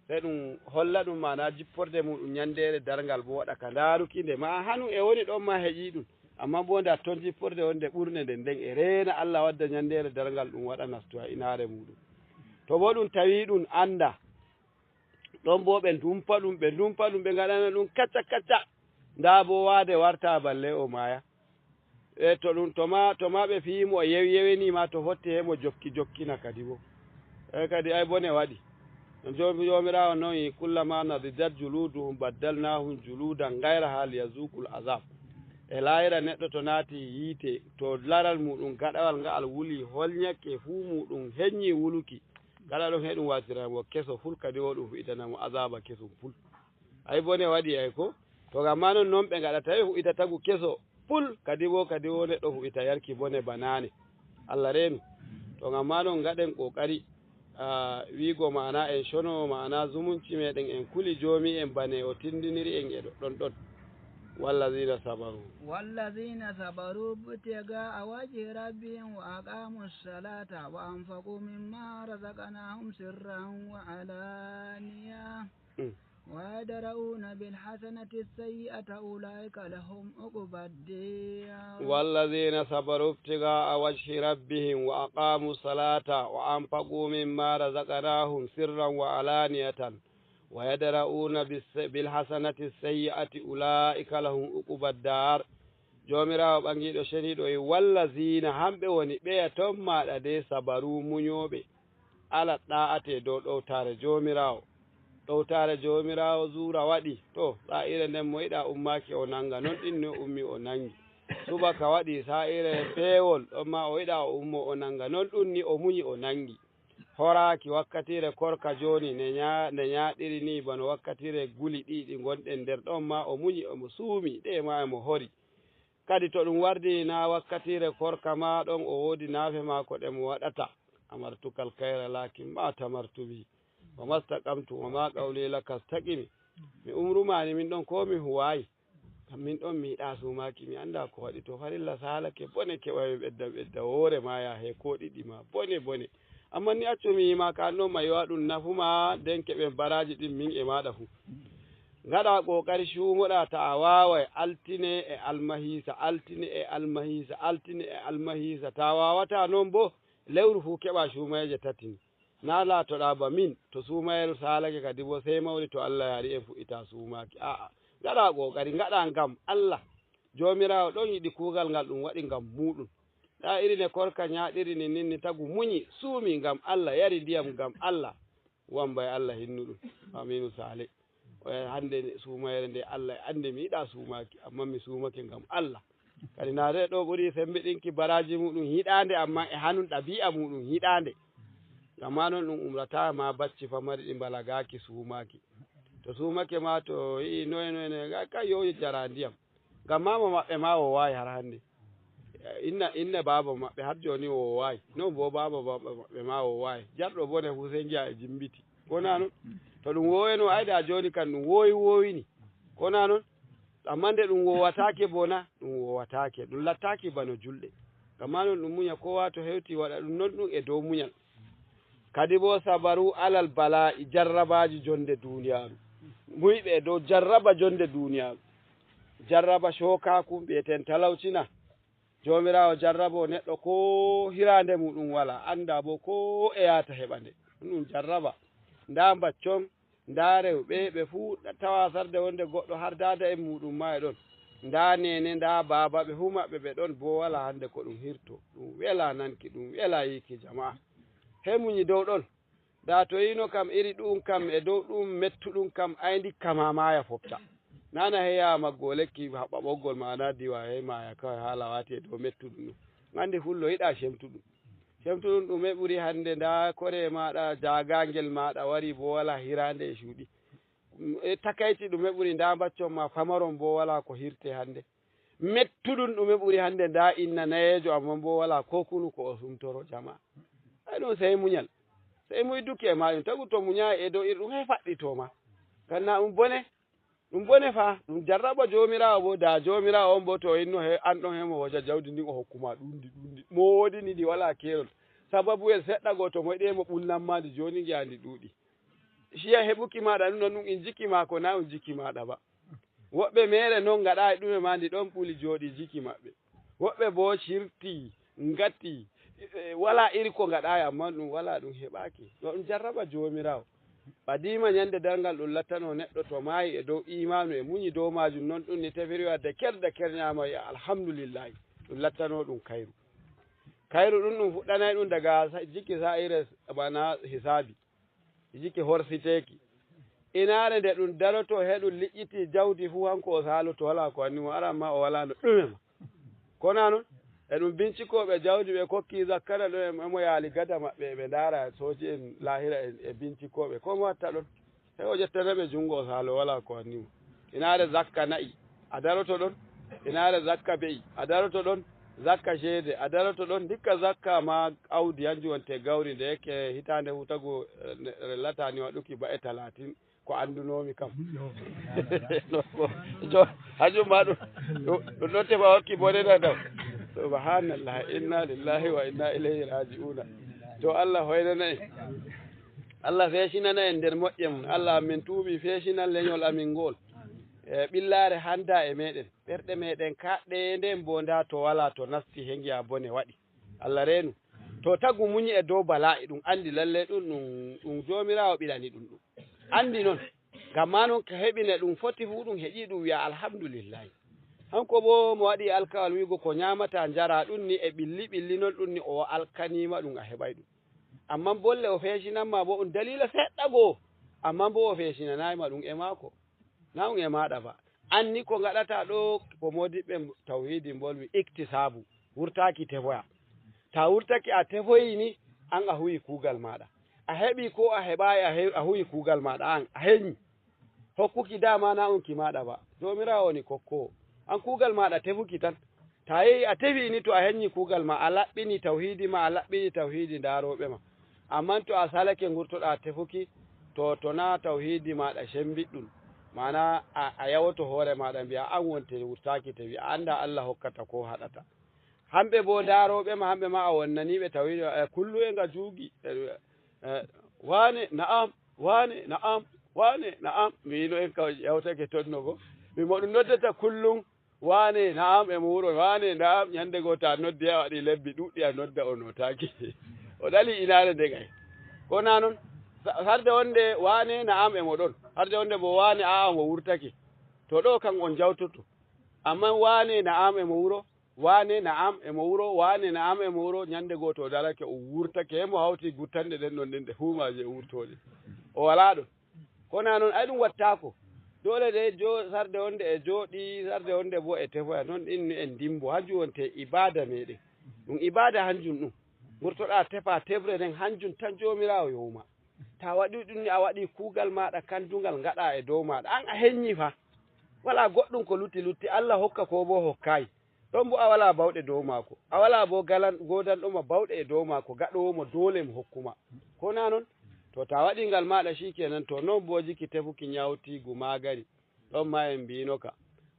Sey ɗum holla ɗum maana jipporde muɗum nyandeere darngal bo waɗa ka ndaaruki nde. Ma hanu e woni ɗon ma heƴi ɗum. Amma bo nda ton jipporde wonde ɓurnde nden, nden e reena Allah wadda nyandeere darngal ɗum waɗa nastuwa inaare muɗum. To bo ɗum tawi ɗum anda, ɗon bo ɓe ndumpa ɗum, ɓe ndumpa ɗum, ɓe ngaɗana ɗum kacca kacca. Nda bo waade warta balle o maaya. E to ɗum, to ma, to ma ɓe fiyi mo, o yewi yewini ma, to fotti he mo jokki jokkina kadi bo. E kadi ay bone waɗi. No Joomi-, Joomiraawo noon yi, "Kullama nadidat juluduhum baddalnahum juludan gayraha liyazuqul azab." E laayira neɗɗo to naati yiite, to laral muɗum gaɗawal nga'al wuli, holnyake fuu muɗum hennyi wuluki. Gaɗa ɗon he ɗum wartira mo keso ful, kadi wo ɗum fuɗitana mo azaba kesum ful. Ay bone waɗi ay ko? To ngam ma non, non ɓe ngaɗata, ɓe fuɗita tagu keso pul, kadi wo, kadi wo neɗɗo fuɗita yarki bone banaane. Allah reenu. To ngam ma non ngaɗen kokari, ah, wiigo maana en cono maana zumunci meɗen, en kuli joomi en bane o tindiniri en e ɗon ɗon. Wallazina sabaru. والذين صبروا ابتغاء وجه ربهم وأقاموا الصلاة وأنفقوا مما رزقناهم سرا وعلانية. Mm. ويدرؤون بالحسنة السيئة أولئك لهم عقبى الدار. والذين صبروا ابتغاء وجه ربهم وأقاموا الصلاة وأنفقوا مما رزقناهم سرا وعلانية ويدرؤون بالس-، بالحسنة السيئة أولئك لهم عقبى الدار. Joomiraawo ɓangiiɗo ceniiɗo e wallazina, hamɓe woni ɓeya ton maaɗa de sabaru munyooɓe. Ala ɗaa'ati e dow ɗowtaare Joomiraawo. Ɗowtaare Joomiraawo zuura waɗi, to, saa'ire nden mo yiɗa ummaaki o nanga, non ɗin no ummi o nangi. Subaka waɗi, saa'ire peewol, ɗon ma o yiɗa o ummo o nanga, non ɗum ni o munyi o nangi. Horaaki wakkatiire korka jooni, ne nya-, ne nyaaɗiri ni bano wakkatiire guli ɗi ɗi ngonɗen nder, ɗon ma o munyi o mo suumi, ɗe ma e mo hori. Kadi to ɗum wardi na wakkatiire korka ma ɗon, o woodi naafe maako ɗe mo waɗata. Amartukal kayra laakin ma tamartu bi. Wa mastaqamtu wa ma qawli laka staqimi. Mi umrumani min ɗon ko mi huwayi. Kam min ɗon mi yiɗa sumaaki, mi anda ko waɗi. To farilla salake, bone keɓa mi ɓedda, ɓedda woore ma ya he ko ɗiɗi ma. Bone, bone. Amma ni accu mi yima ka annon ma yo ɗum nafu ma, den keɓen baraji ɗin min e maɗa fu. Ngaɗa qoqari cuumoɗa, ta a waaway, altine e almahiisa, altine e almahiisa, altine e almahiisa. Ta a waawataa non boo, lewru fuu keɓa cuumayeeje tati ni. Naa laatoɗa ba min, to suumayel saalake kadi boo, sey mawɗi to Allah yaari en fuɗɗita suumaaki. Aa'a, ngaɗa qoqari, ngaɗa ngam Allah. Joomiraawo ɗon yiɗi kuugal ngal ɗum waɗi ngam muuɗum. Taa iri ne korka nyaaɗiri ni, nin ni tagu munyi, suumi ngam Allah, yari ndiyam ngam Allah. Wambay Allah hinnuɗum. Aminu Sale. O wi'a, hande ni suumayere nde Allah e andi mi yiɗa suumaaki, amma mi suumake ngam Allah. Kadi naa de ɗo ɓuri sembiɗinki baraaji muuɗum hiɗaande, amma e hanun ɗabi'a muuɗum hiɗaande. Ngam maa non ɗum umrata ma bacci famari ɗi mbalagaaki suumaaki. To suumake ma to yi'i noye noye noye, ga ka yowi jara ndiyam. Ngam maa mo maɓɓe ma o waawi har hande. Inna, inna baaba maɓɓe har jooni o waawi. Non boo baaba maɓɓe ma o waawi. Jarɗo bone fuu sey ngi'a e jimbiti. Ko naa non? To ɗum wooweno ay da jooni kan ɗum woowi woowini. Ko naa non? Amma nde ɗum woowataake boo na, ɗum woowataake. Ɗum lattaaki bano julɗe. Ngam maa non ɗum munya koowa to hewti waɗa ɗum non ɗum e dow munyal. Kadi boo sabaru alal balaa'i, jarrabaaji jonde duuniyaaru. Muyɓe e dow jarraba jonde duuniyaaru. Jarraba cookaaku mbi'eten talawcina. Joomiraawo jarrabo neɗɗo koo hiraande muuɗum walaa, anndaa boo koo e yaata heɓa nde. Ɗum jarraba. Ndaa mbaccon, ndaa rewɓe, ɓe fuu tawa sarde wonde goɗɗo hardaada e muuɗum ma e ɗon. Ndaa neene, ndaa baaba, ɓe fuu maɓɓe ɓe ɗon boo walaa hannde ko ɗum hirto. Ɗum welaa nanki, ɗum welaa yiiki jamaa. He munyi dow ɗon. Da to yino kam iri ɗum kam e dow ɗum mettuɗum kam, ay ndikka ma maaya fopta. Nana heya maggo lekki haɓɓa ɓoggol ma na diwa hey maaya kawai haala wati e dow mettuɗum ɗum. Gandi fullo yiɗa cemtuɗum. Cemtuɗum ɗume ɓuri hande nda kore maɗa jagangel maɗa wari bo wala hirande e cuuɗi. E takaiti ɗume ɓuri nda baccon ma famaron bo wala ko hirte hande. Mettuɗum ɗume ɓuri hande nda inna nayejo amma bo wala ko kunu ko o sumtoro jama. Ay ɗum sey muñal. Sey muyduki e maajum. Tagu to muñaay e dow iri ɗum, hey faɗɗito ma. Ngam na ɗum bone. Ɗum bone fa. Ɗum jarraba Joomiraawo bo. Da Joomiraawo on bo to inno he, an ɗon he mo woja jawdi ndin o hokku ma ɗuuɗndi, ɗuuɗndi. Mo woodini ndi walaa keerol. Sababuwel seɗɗa go to moyɗi he mo ɓulnan ma ndi jooni ngi'a ndi ɗuuɗi. Ciya heɓuki maɗa ɗum ɗon ɗum injiki maako na injiki maɗa ba. Woɓɓe meere non ngaɗaayi ɗume ma ndi ɗon ɓuli jooɗi jiki maɓɓe. Woɓɓe boo cirti, ngati, e, walaa iri ko ngaɗaayi, ammaa ɗum walaa ɗum heɓaaki. Yo ɗum jarraba Joomiraawo. Ɓadiima nyande darngal ɗum lattano neɗɗo to maayi e dow iimaanu e muñi dow maajum, non ɗum ni tefiri wadde ker da ker nyaama wi'a alhamdulillahi. Ɗum lattano ɗum kayru. Kayru ɗum, ɗum fuɗɗanay ɗum daga sa-, jiki sa'ire bana hisaabi. Jiki horsiteeki. Inaare nde ɗum daroto he ɗum liƴƴiti jawdi fuu, hanko o saaloto, walaa ko anni mo, aran ma o walaa no ɗume ma. Ko naa non? E ɗum bincikooɓe jawdi ɓe kokki zakkana ɗo e mo yaali gada maɓɓe, ɓe ndaara sooji en laahira e, e bincikooɓe. Ko mo watta ɗon? He o ƴettana ɓe junngo o saalo, walaa ko anni mo. Inaare zakka na'i, a daroto ɗon. Inaare zakka be'i, a daroto ɗon. Zakka ceede, a daroto ɗon. Ndikka zakka ma awdi, hanjum wonte gawri, nde yake hitaande fu tagu, eh, ne-, rellata ni waɗuki ba'e talatin, ko anndunoomi kam. Jo, hanjum ma ɗum, ɗum, ɗum ɗon tefa hokki bonena daw. Subhanallah, inna lillahi wa inna ilayhi raji'una. To Allah hoynana en. Allah feesinana en nder moƴƴe mum. Allah, min tuubi, feesinan leñol amin ngol. E ɓillaare handa e meɗen. Ɓerɗe meɗen kaɗɗe e nden bo nda to wala to nasti he ngi'a bone waɗi. Allah reenu. To tagu muñi e dow bala'i ɗum andi lalle ɗum, ɗum, ɗum Joomiraawo ɓilani ɗum ɗum. Andi non. Ngam ma non ka heɓine ɗum foti fu ɗum heƴi ɗum wi'a alhamdulillahi. Hanko bo mo waɗi alkawal wi'ugo ko nyamata njara ɗum ni e ɓilli ɓilli non ɗum ni o alkaniima ɗum a heɓay ɗum. Amman bolle o feesinanma bo ɗum daliila seɗɗa goo. Amman bo o feesinanaayima ɗum e maako. Na ɗum e maaɗa ba. An ni ko ngaɗata ɗo ko moodiɓɓe tawhiidi mbolwi iktisaabu, wurtaaki tefoya. Ta wurtake a tefoyi ni, an a huwi kuugal maaɗa. A heɓi ko a heɓaay, a he-, a huwi kuugal maaɗa, an a heñi. Hokkuki dama na ɗum ki maaɗa ba. Joomiraawo woni kokkoowo. An kuugal maaɗa tefuki tan. Ta yehi a tefi ni to a heñi kuugal ma, a laɓɓini tawhiidi ma, a laɓɓini tawhiidi ndaarooɓe ma. Amman to a salake ngurtoɗa tefuki, to, to na tawhiidi maaɗa cembiɗɗum. Maana a, a yawoto hoore maaɗa mbi'a an wonte wurtaaki tefi, a annda Allah hokkata ko haɗata. Hamɓe bo ndaarooɓe ma, hamɓe ma a wonnaniiɓe tawhiidi, e kullu e nga juugi. E, e, wane, na'am, wane, na'am. Wane, na'am, mi yino en ka yawtake tonno go. Mi mo ɗum noddata kullum, wane, na'am, e mo wuro, wane, na'am, ñande go ta noddi a waɗi lebbi ɗuɗɗi a nodda o notaki. O ɗali inaare nde gay. Ko na non, sa-, sarde wonde wane, na'am, e mo ɗon. Sarde wonde bo wane, a'a, mo wurtake. To ɗo kan on jawtoto. Amma wane, na'am, e mo wuro, wane, na'am, e mo wuro, wane, na'am, e mo wuro, ñande go to o darake o wurtake, he mo hawti guttanɗe ɗen ɗon ɗen ɗe humaje o wurtoɗe. O wala ɗon. Kona non, ay ɗum wattako. Dole de jo-, sarde wonde e jooɗi, sarde wonde bo e tefoya. Non ɗin ni en dimbo. Hanjum wonte ibada meɗen. Ɗum ibada hanjum ɗum. Ngurtoɗa tefa tebre nden hanjum tan Joomiraawo yowma. Ta waɗi ɗum ni a waɗi kuugal maɗa kandungal ngaɗa e dow maɗa. An a heññi fa. Wala goɗɗum ko lutti lutti. Allah hokka ko bo hokkayi. Ɗon bo a wala bawɗe dow maako. A wala bo galan-, godanɗo ma bawɗe e dow maako, gaɗowo mo dole mo hokkuma. Kona non? To ta waɗi ngal maɗa shikenan, to non bo jiki tefuki ñawtigu magani. Ɗon ma en mbinoka.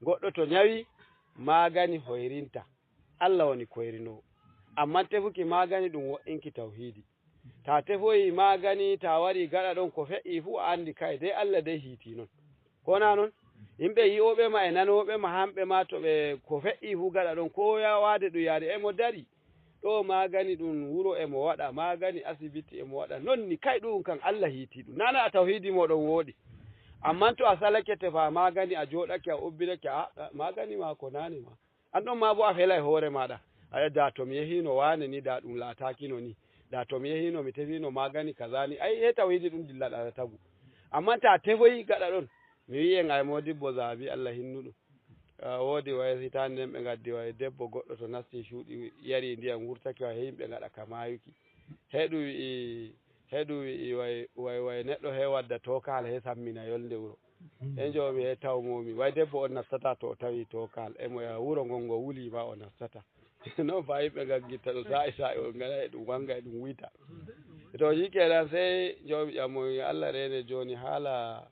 Goɗɗo to ñawi, magani hoyrinta. Allah woni koyrinowo. Amma tefuki magani ɗum wo'inki tawhidi. Ta tefoyi magani, ta wari gaɗa ɗon ko fe'i fu a andi kay, dey Allah dey hiiti non. Kona non? Yimɓe yi'oɓe ma e nanoɓe ma, hamɓe ma to ɓe ko fe'i fu gaɗa ɗon, ko yawade ɗum yaade, e mo dari. Ɗo magani ɗum wuro e mo waɗa, magani asibiti e mo waɗa. Non ni kay ɗum kan Allah hiiti ɗum. Nana a tawhidi mo ɗon woɗi. Amma to a salake tefa magani, a joɗake, a ubbirake, a, a, magani ma ko nane ma. An ɗon ma bo a felay hoore maɗa. A wi'a, "Da to mi yehino wane ni, da ɗum laatakino ni. Da to mi yehino mi tefino magani kaza ni." Ay, he tawhidi ɗum dillaɗa tagu. Amma ta tefoyi gaɗa ɗon. Mi wi'i en ay modibbo zabi Allah hinnuɗum. Ah, woodi way hitande nden ɓe ngaddi way debbo goɗɗo to nasti cuuɗi yari ndiyam wurtake way he yimɓe ngaɗa ka mayuki. He ɗum wi'i, he ɗum wi'i way, way, way neɗɗo he wadda tokal he sammina yolnde wuro. E njoomi he tawmomi. Way debbo on nastata to o tawi tokal. E mo yaha wuro ngon ngo wuli ma o nastata. Non fa yimɓe ngaggitta ɗum sa'i sa'i on ngana e ɗum wanga e ɗum wita. To shikenan sey njoomi ƴammomi Allah rene joni haala,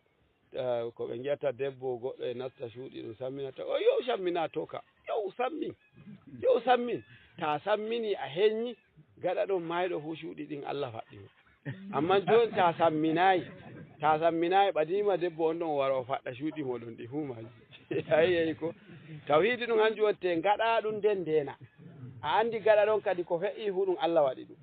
eh, ko ɓe ngi'ata debbo goɗɗo e nasta cuuɗi ɗum samminata. O yo sammina toka. Yo sammin. Yo sammin. Ta sammini a heññi gaɗa ɗon mayɗo fu cuuɗi ɗin Allah faɗɗi mo. Amma joni ta samminayi, ta samminayi ɓadima debbo on ɗon wara o faɗɗa cuuɗi moɗon ɗi fu maji. Ayi, ayi ko. Tawhidi ɗum hanjum wonte gaɗa ɗum nden ndena. A andi gaɗa ɗon kadi ko fe'i fu ɗum Allah waɗi ɗum.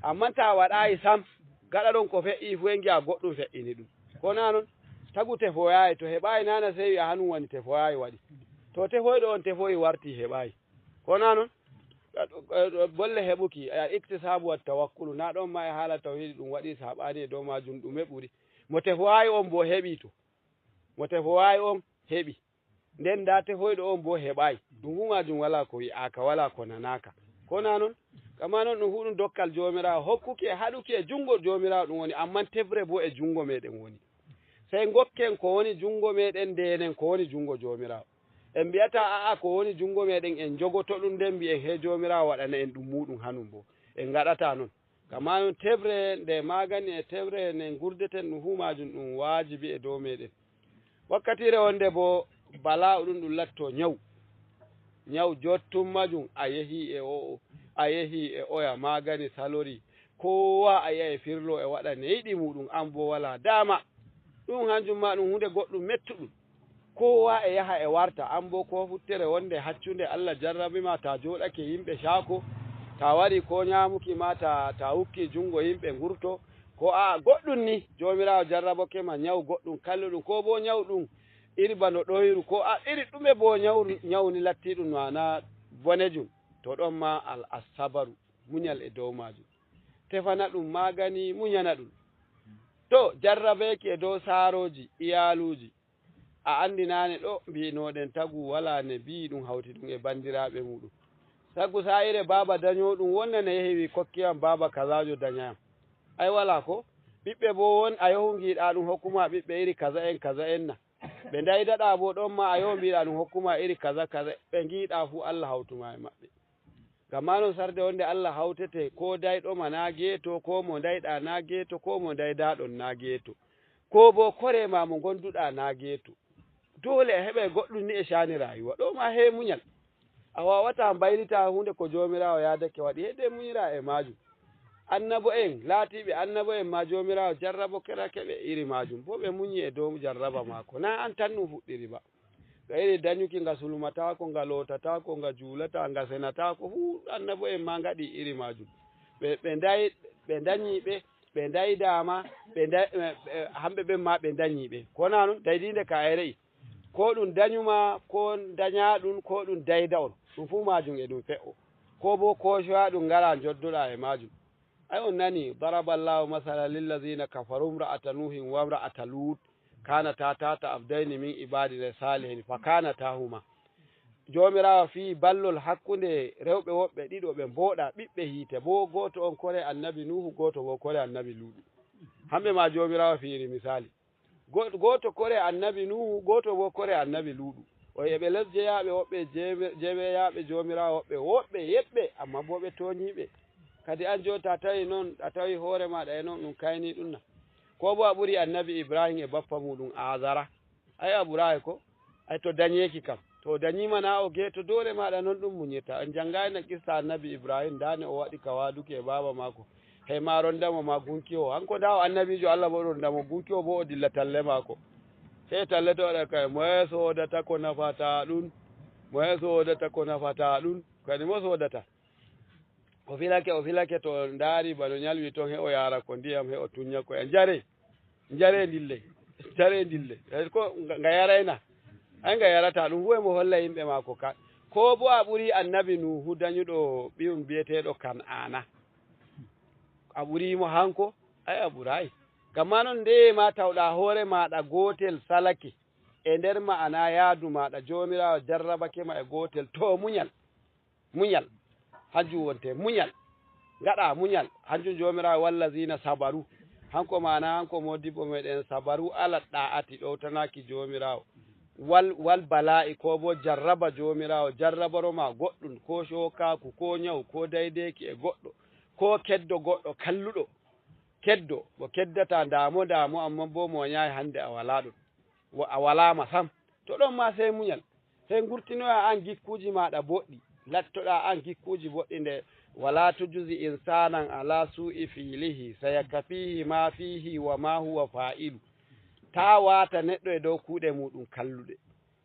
Amma ta waɗayi sam, gaɗa ɗon ko fe'i fu e ngi'a goɗɗum fe'ini ɗum. Ko na non? Tagu tefoyayi, to heɓayi nana sewi a hanum woni tefoyayi waɗi. To tefoyɗo on tefoyi warti heɓayi. Ko na non? Bolle heɓuki, al iktisabu wat tawakkulu, na ɗon ma e haala tawhidi ɗum waɗi saɓani e dow majum ɗume ɓuri. Mo tefowayi on bo heɓi to. Mo tefowayi on heɓi. Nden nda tefoyɗo on bo heɓayi. Ɗum fu majum wala ko wi'aka, wala ko nanaka. Ko na non? Kama non ɗum fu ɗum dokkal Joomiraawo, hokkuki e haɗuki e jungo Joomiraawo ɗum woni, amman tefre bo e jungo meɗen woni. Sey ngokken ko woni jungo meɗen, ndenen ko woni jungo Joomiraawo. En mbi'ata, a'a, ko woni jungo meɗen, en jogoto ɗum, nden mbi'en, he Joomiraawo waɗana en ɗum muɗum hanum bo. En ngaɗata non. Kama non tefre nde magani e tefre nde ngurdeten ɗum fu majum ɗum waajibi e dow meɗen. Wakkatire wonde bo bala'u ɗum ɗum latto nyaw. Nyaw jottum majum a yehi e o'o, a yehi e oya, magani salori. Kowa a yi'a e firlo e waɗa ne yiɗi muɗum, an bo wala dama. Ɗum hanjum ma ɗum hunde goɗɗum mettuɗum. Kowa e yaha e warta, an bo ko futtere wonde haccunde Allah jarrabi ma, ta joɗake yimɓe shako, ta wari ko nyamuki ma, ta, ta hukki jungo yimɓe ngurto, ko a goɗɗum ni, Joomiraawo jarraboke ma nyaw goɗɗum kalluɗum, ko bo nyaw ɗum iri bano ɗoyru, ko a iri ɗume bo nyaw, nyaw ni lattiɗum no ana bonejum, to ɗon ma al assabaru, munyal e dow majum. Tefana ɗum magani, munyana ɗum. To jarrabeeki e dow saaroji, iyaluji, a andi nane ɗo mbinoɗen tagu wala ne mbi'i ɗum hawti ɗum e bandiraɓe muɗum. Tagu sa'ire baba danyo ɗum wonna ne yehi wi kokkiyam baba kazajo danyayam. Ay wala ko? Ɓiɓɓe bo won a yohu ngiɗa ɗum hokkuma ɓiɓɓe iri kaza en, kaza en na. Ɓe ndaydaɗa bo ɗon ma a yohu mbiɗa ɗum hokkuma iri kaza, kaza. Ɓe ngiɗa fu Allah hawtuma e maɓɓe. Ngam ma non sarde wonde Allah hawtete ko dayɗo ma na geeto, ko mo ndayɗa na geeto, ko mo ndaydaɗon na geeto. Ko bo kore ma mo gonduɗa na geeto. Dole a heɓa goɗɗum ni e shani rayuwa. Ɗo ma he munyal. A wawata mbaylita hunde ko Joomiraawo yaadake waɗi, hede munyira e majum. Annabo'en, laatiiɓe annabo'en ma, Joomiraawo jarrabokerake ɓe iri maajum, bo ɓe munyi e dow jarraba maako. Naa an tan ɗum fuɗɗiri ba. Nga iri danyuki, nga sulmataako, nga lootataako, nga juulataa, nga senataako, fuu annabo'en ma ngaɗi iri maajum. Ɓe, ɓe nday-, ɓe danyi ɓe, ɓe ndaydaama, ɓe nday-, ɓe, ɓe, hamɓe ɓen ma ɓe danyi ɓe. Ko naa non, daydiinde ka e re'i. Ko ɗum danyuma, ko danyaa ɗum, ko ɗum dayda on. Ɗum fuu maajum e ɗum fe'o. Ko bo koocoyaa ɗum, ngaraa njoddoɗaa e maajum. Ay, on nani, "Daraba Allahu masalan lillazina kafaru imra'ata Nuhin wa imra'ata Lut, kanata tahta abdayni min ibadina salihin, fa kanatahuma." Joomiraawo fii ballol hakkunde rewɓe woɓɓe ɗiɗo ɓe mbooɗaa, ɓiɓɓe hiite, bo gooto on kore annabi Nuhu, gooto bo kore annabi Luuɗu. Hamɓe ma Joomiraawo fiiri misali. Go-, gooto kore annabi Nuhu, gooto bo kore annabi Luuɗu. O e ɓe les jeyaaɓe woɓɓe, jewe-, jeweyaaɓe Joomiraawo woɓɓe, woɓɓe yeɓɓe, amma bo ɓe toonyiiɓe. Kadi an jooni, ta tawi non, a tawi hoore maaɗa e non, ɗum kayni ɗum na? Ko bo a ɓuri annabi Ibrahim e bappa muuɗum Azara? Ay, a ɓuraay ko? Ay, to danyeeki kam. To o danyiima na o geeto, doole maaɗa non ɗum munyirta. En janngaay na qissa annabi Ibrahim, ndaa ne o waɗi ka waaduki e baaba maako. Hey, ma ronda mo ma gunki o. Hanko ndaa o annabiijo Allah, bo ɗo ronda mo gunki o, bo o dilla talle maako. Sey talle to waɗa kay, moye soodata ko nafata ɗum? Moye soodata ko nafata ɗum? Kadi mo soodata? O filake, o filake, to ndaari bano nyalwi ton, he o yaara ko ndiyam, he o tunya ko ya. Njare, njare ndille, njare ndille. Eh, ko nga, nga yarayna? Ay, nga yarata ɗum. Huwe mo holla yimɓe maako ka. Ko bo a ɓuri annabi Nuhu danyuɗo ɓiyum biyeteeɗo Kan'aana? A ɓuri mo hanko? Ay, a ɓuraay. Gam ma non, ndeye ma tawɗa hoore maaɗa gootel salake e nder ma'ana yaadu maaɗa, Joomiraawo jarrabake ma e gootel, to munyal. Munyal. Hanjum wonte munyal. Ngaɗa munyal. Hanjum Joomiraawo, "Wallazina sabaru." Hanko ma'ana, hanko modibbo meɗen, "sabaru ala ɗa'ati," ɗowtanaaki Joomiraawo. "Wal, wal bala'i," ko bo jarraba Joomiraawo, jarraboro ma goɗɗum, ko cookaaku, ko nyawu, ko daydeeki e goɗɗo, ko keddo goɗɗo kalluɗo. Keddo, mo keddata ndaamo, ndaamo, amma bo mo wanyaay hande a walaa ɗum. Wo a walaama sam. To ɗon ma sey munyal. Sey ngurtinoya an gikkuuji maaɗa boɗɗi. Lattoɗa an gikkuuji boɗɗi nde, "Wala tujzi insanan ala su'i fi'lihi, sayakfihi ma fihi wa ma huwa fa'ilu." Taa waata neɗɗo e dow kuuɗe muuɗum kalluɗe.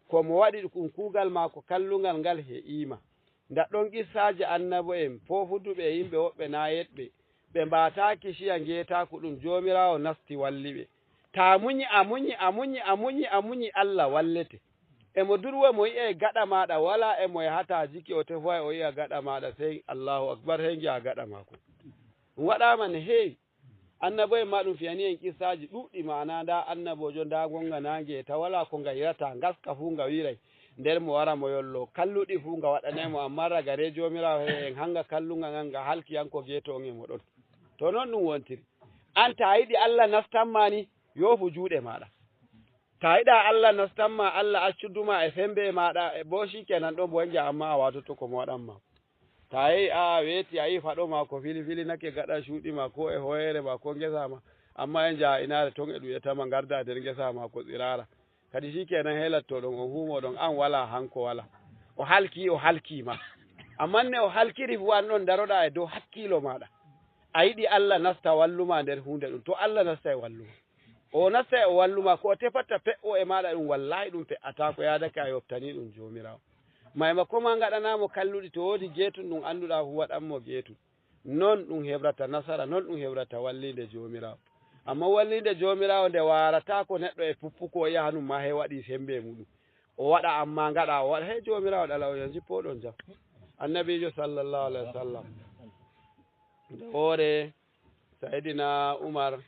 Ko mo waɗi ɗum kuugal maako kallungal ngal he'iima. Nda ɗon qissaaji annabo'en, poofuduɓe e yimɓe woɓɓe naa yeɗɓe. Ɓe mbaataaki ciya ngeetaaku ɗum Joomiraawo nasti walli ɓe. Taa munyi, a munyi, a munyi, a munyi, a munyi, Allah wallete. E mo durwa mo yi'ay gaɗa maaɗa walaa, e mo yahataa jiki o tefoy o yi'a gaɗa maaɗa, sey Allahu Akbar, sey ngi'a gaɗa maako. Ɗum waɗaama ne heewi. Annabo'en ma ɗum fiyani en qissaaji ɗuuɗɗi, ma'ana ndaa annaboojo, ndaa ngonga naange, ta walaa ko nga yi'ata, ngaska fuu nga wiiray. Nder mo wara mo yollo, kalluɗi fuu nga waɗanay mo, amma ragare Joomiraawo he'e en hanga kallunga ngan nga halki, an ko geeto on e mo ɗon. To non ɗum wontiri. An, ta yiɗi Allah nastan ma ni, yoofu juuɗe maaɗa. Ta yiɗa Allah nastan ma, Allah accudu ma e sembe maaɗa, e bo shikenan ɗon bo nja, amma a waatoto ko mo waɗan ma. Ta yehi, a weeti, a yi faɗo ma ko fili fili nake gaɗa cuuɗi ma, ko e hoyeere ma, ko ngesa ma. Amma e njaha inaare ton e ɗum etama ngarda nder ngesa ma ko tsirara. Kadi shikenan, he latto ɗon, on humo ɗon, an wala, hanko wala. O halki, o halki ma. Amma ne o halkiri fu, an ɗon daroɗa e dow hakkilo maɗa. A yiɗi Allah nasta walluma nder hunde ɗum. To Allah nasta e walluma. O nasta e o walluma, ko o tefatta fe'o e maɗa ɗum, wallahi ɗum fe'ata, ko yadake a yoftani ɗum Joomiraawo. Maymako ma ngaɗanamo kalluɗi, to wodi geetum ɗum annduɗa fu, waɗanmo geetum. Non ɗum hebrata nasara, non ɗum hebrata wallinde Joomiraawo. Amma wallinde Joomiraawo nde waarata ko neɗɗo e puppuko o yaha num ma he waɗi sembe muɗum. O waɗa amma ngaɗa, o waɗa he Joomiraawo ɗala o yanzu poɗon jam. Annabiijo sallallahu alaihi wasallam. Nde woore Sayyidina Umar,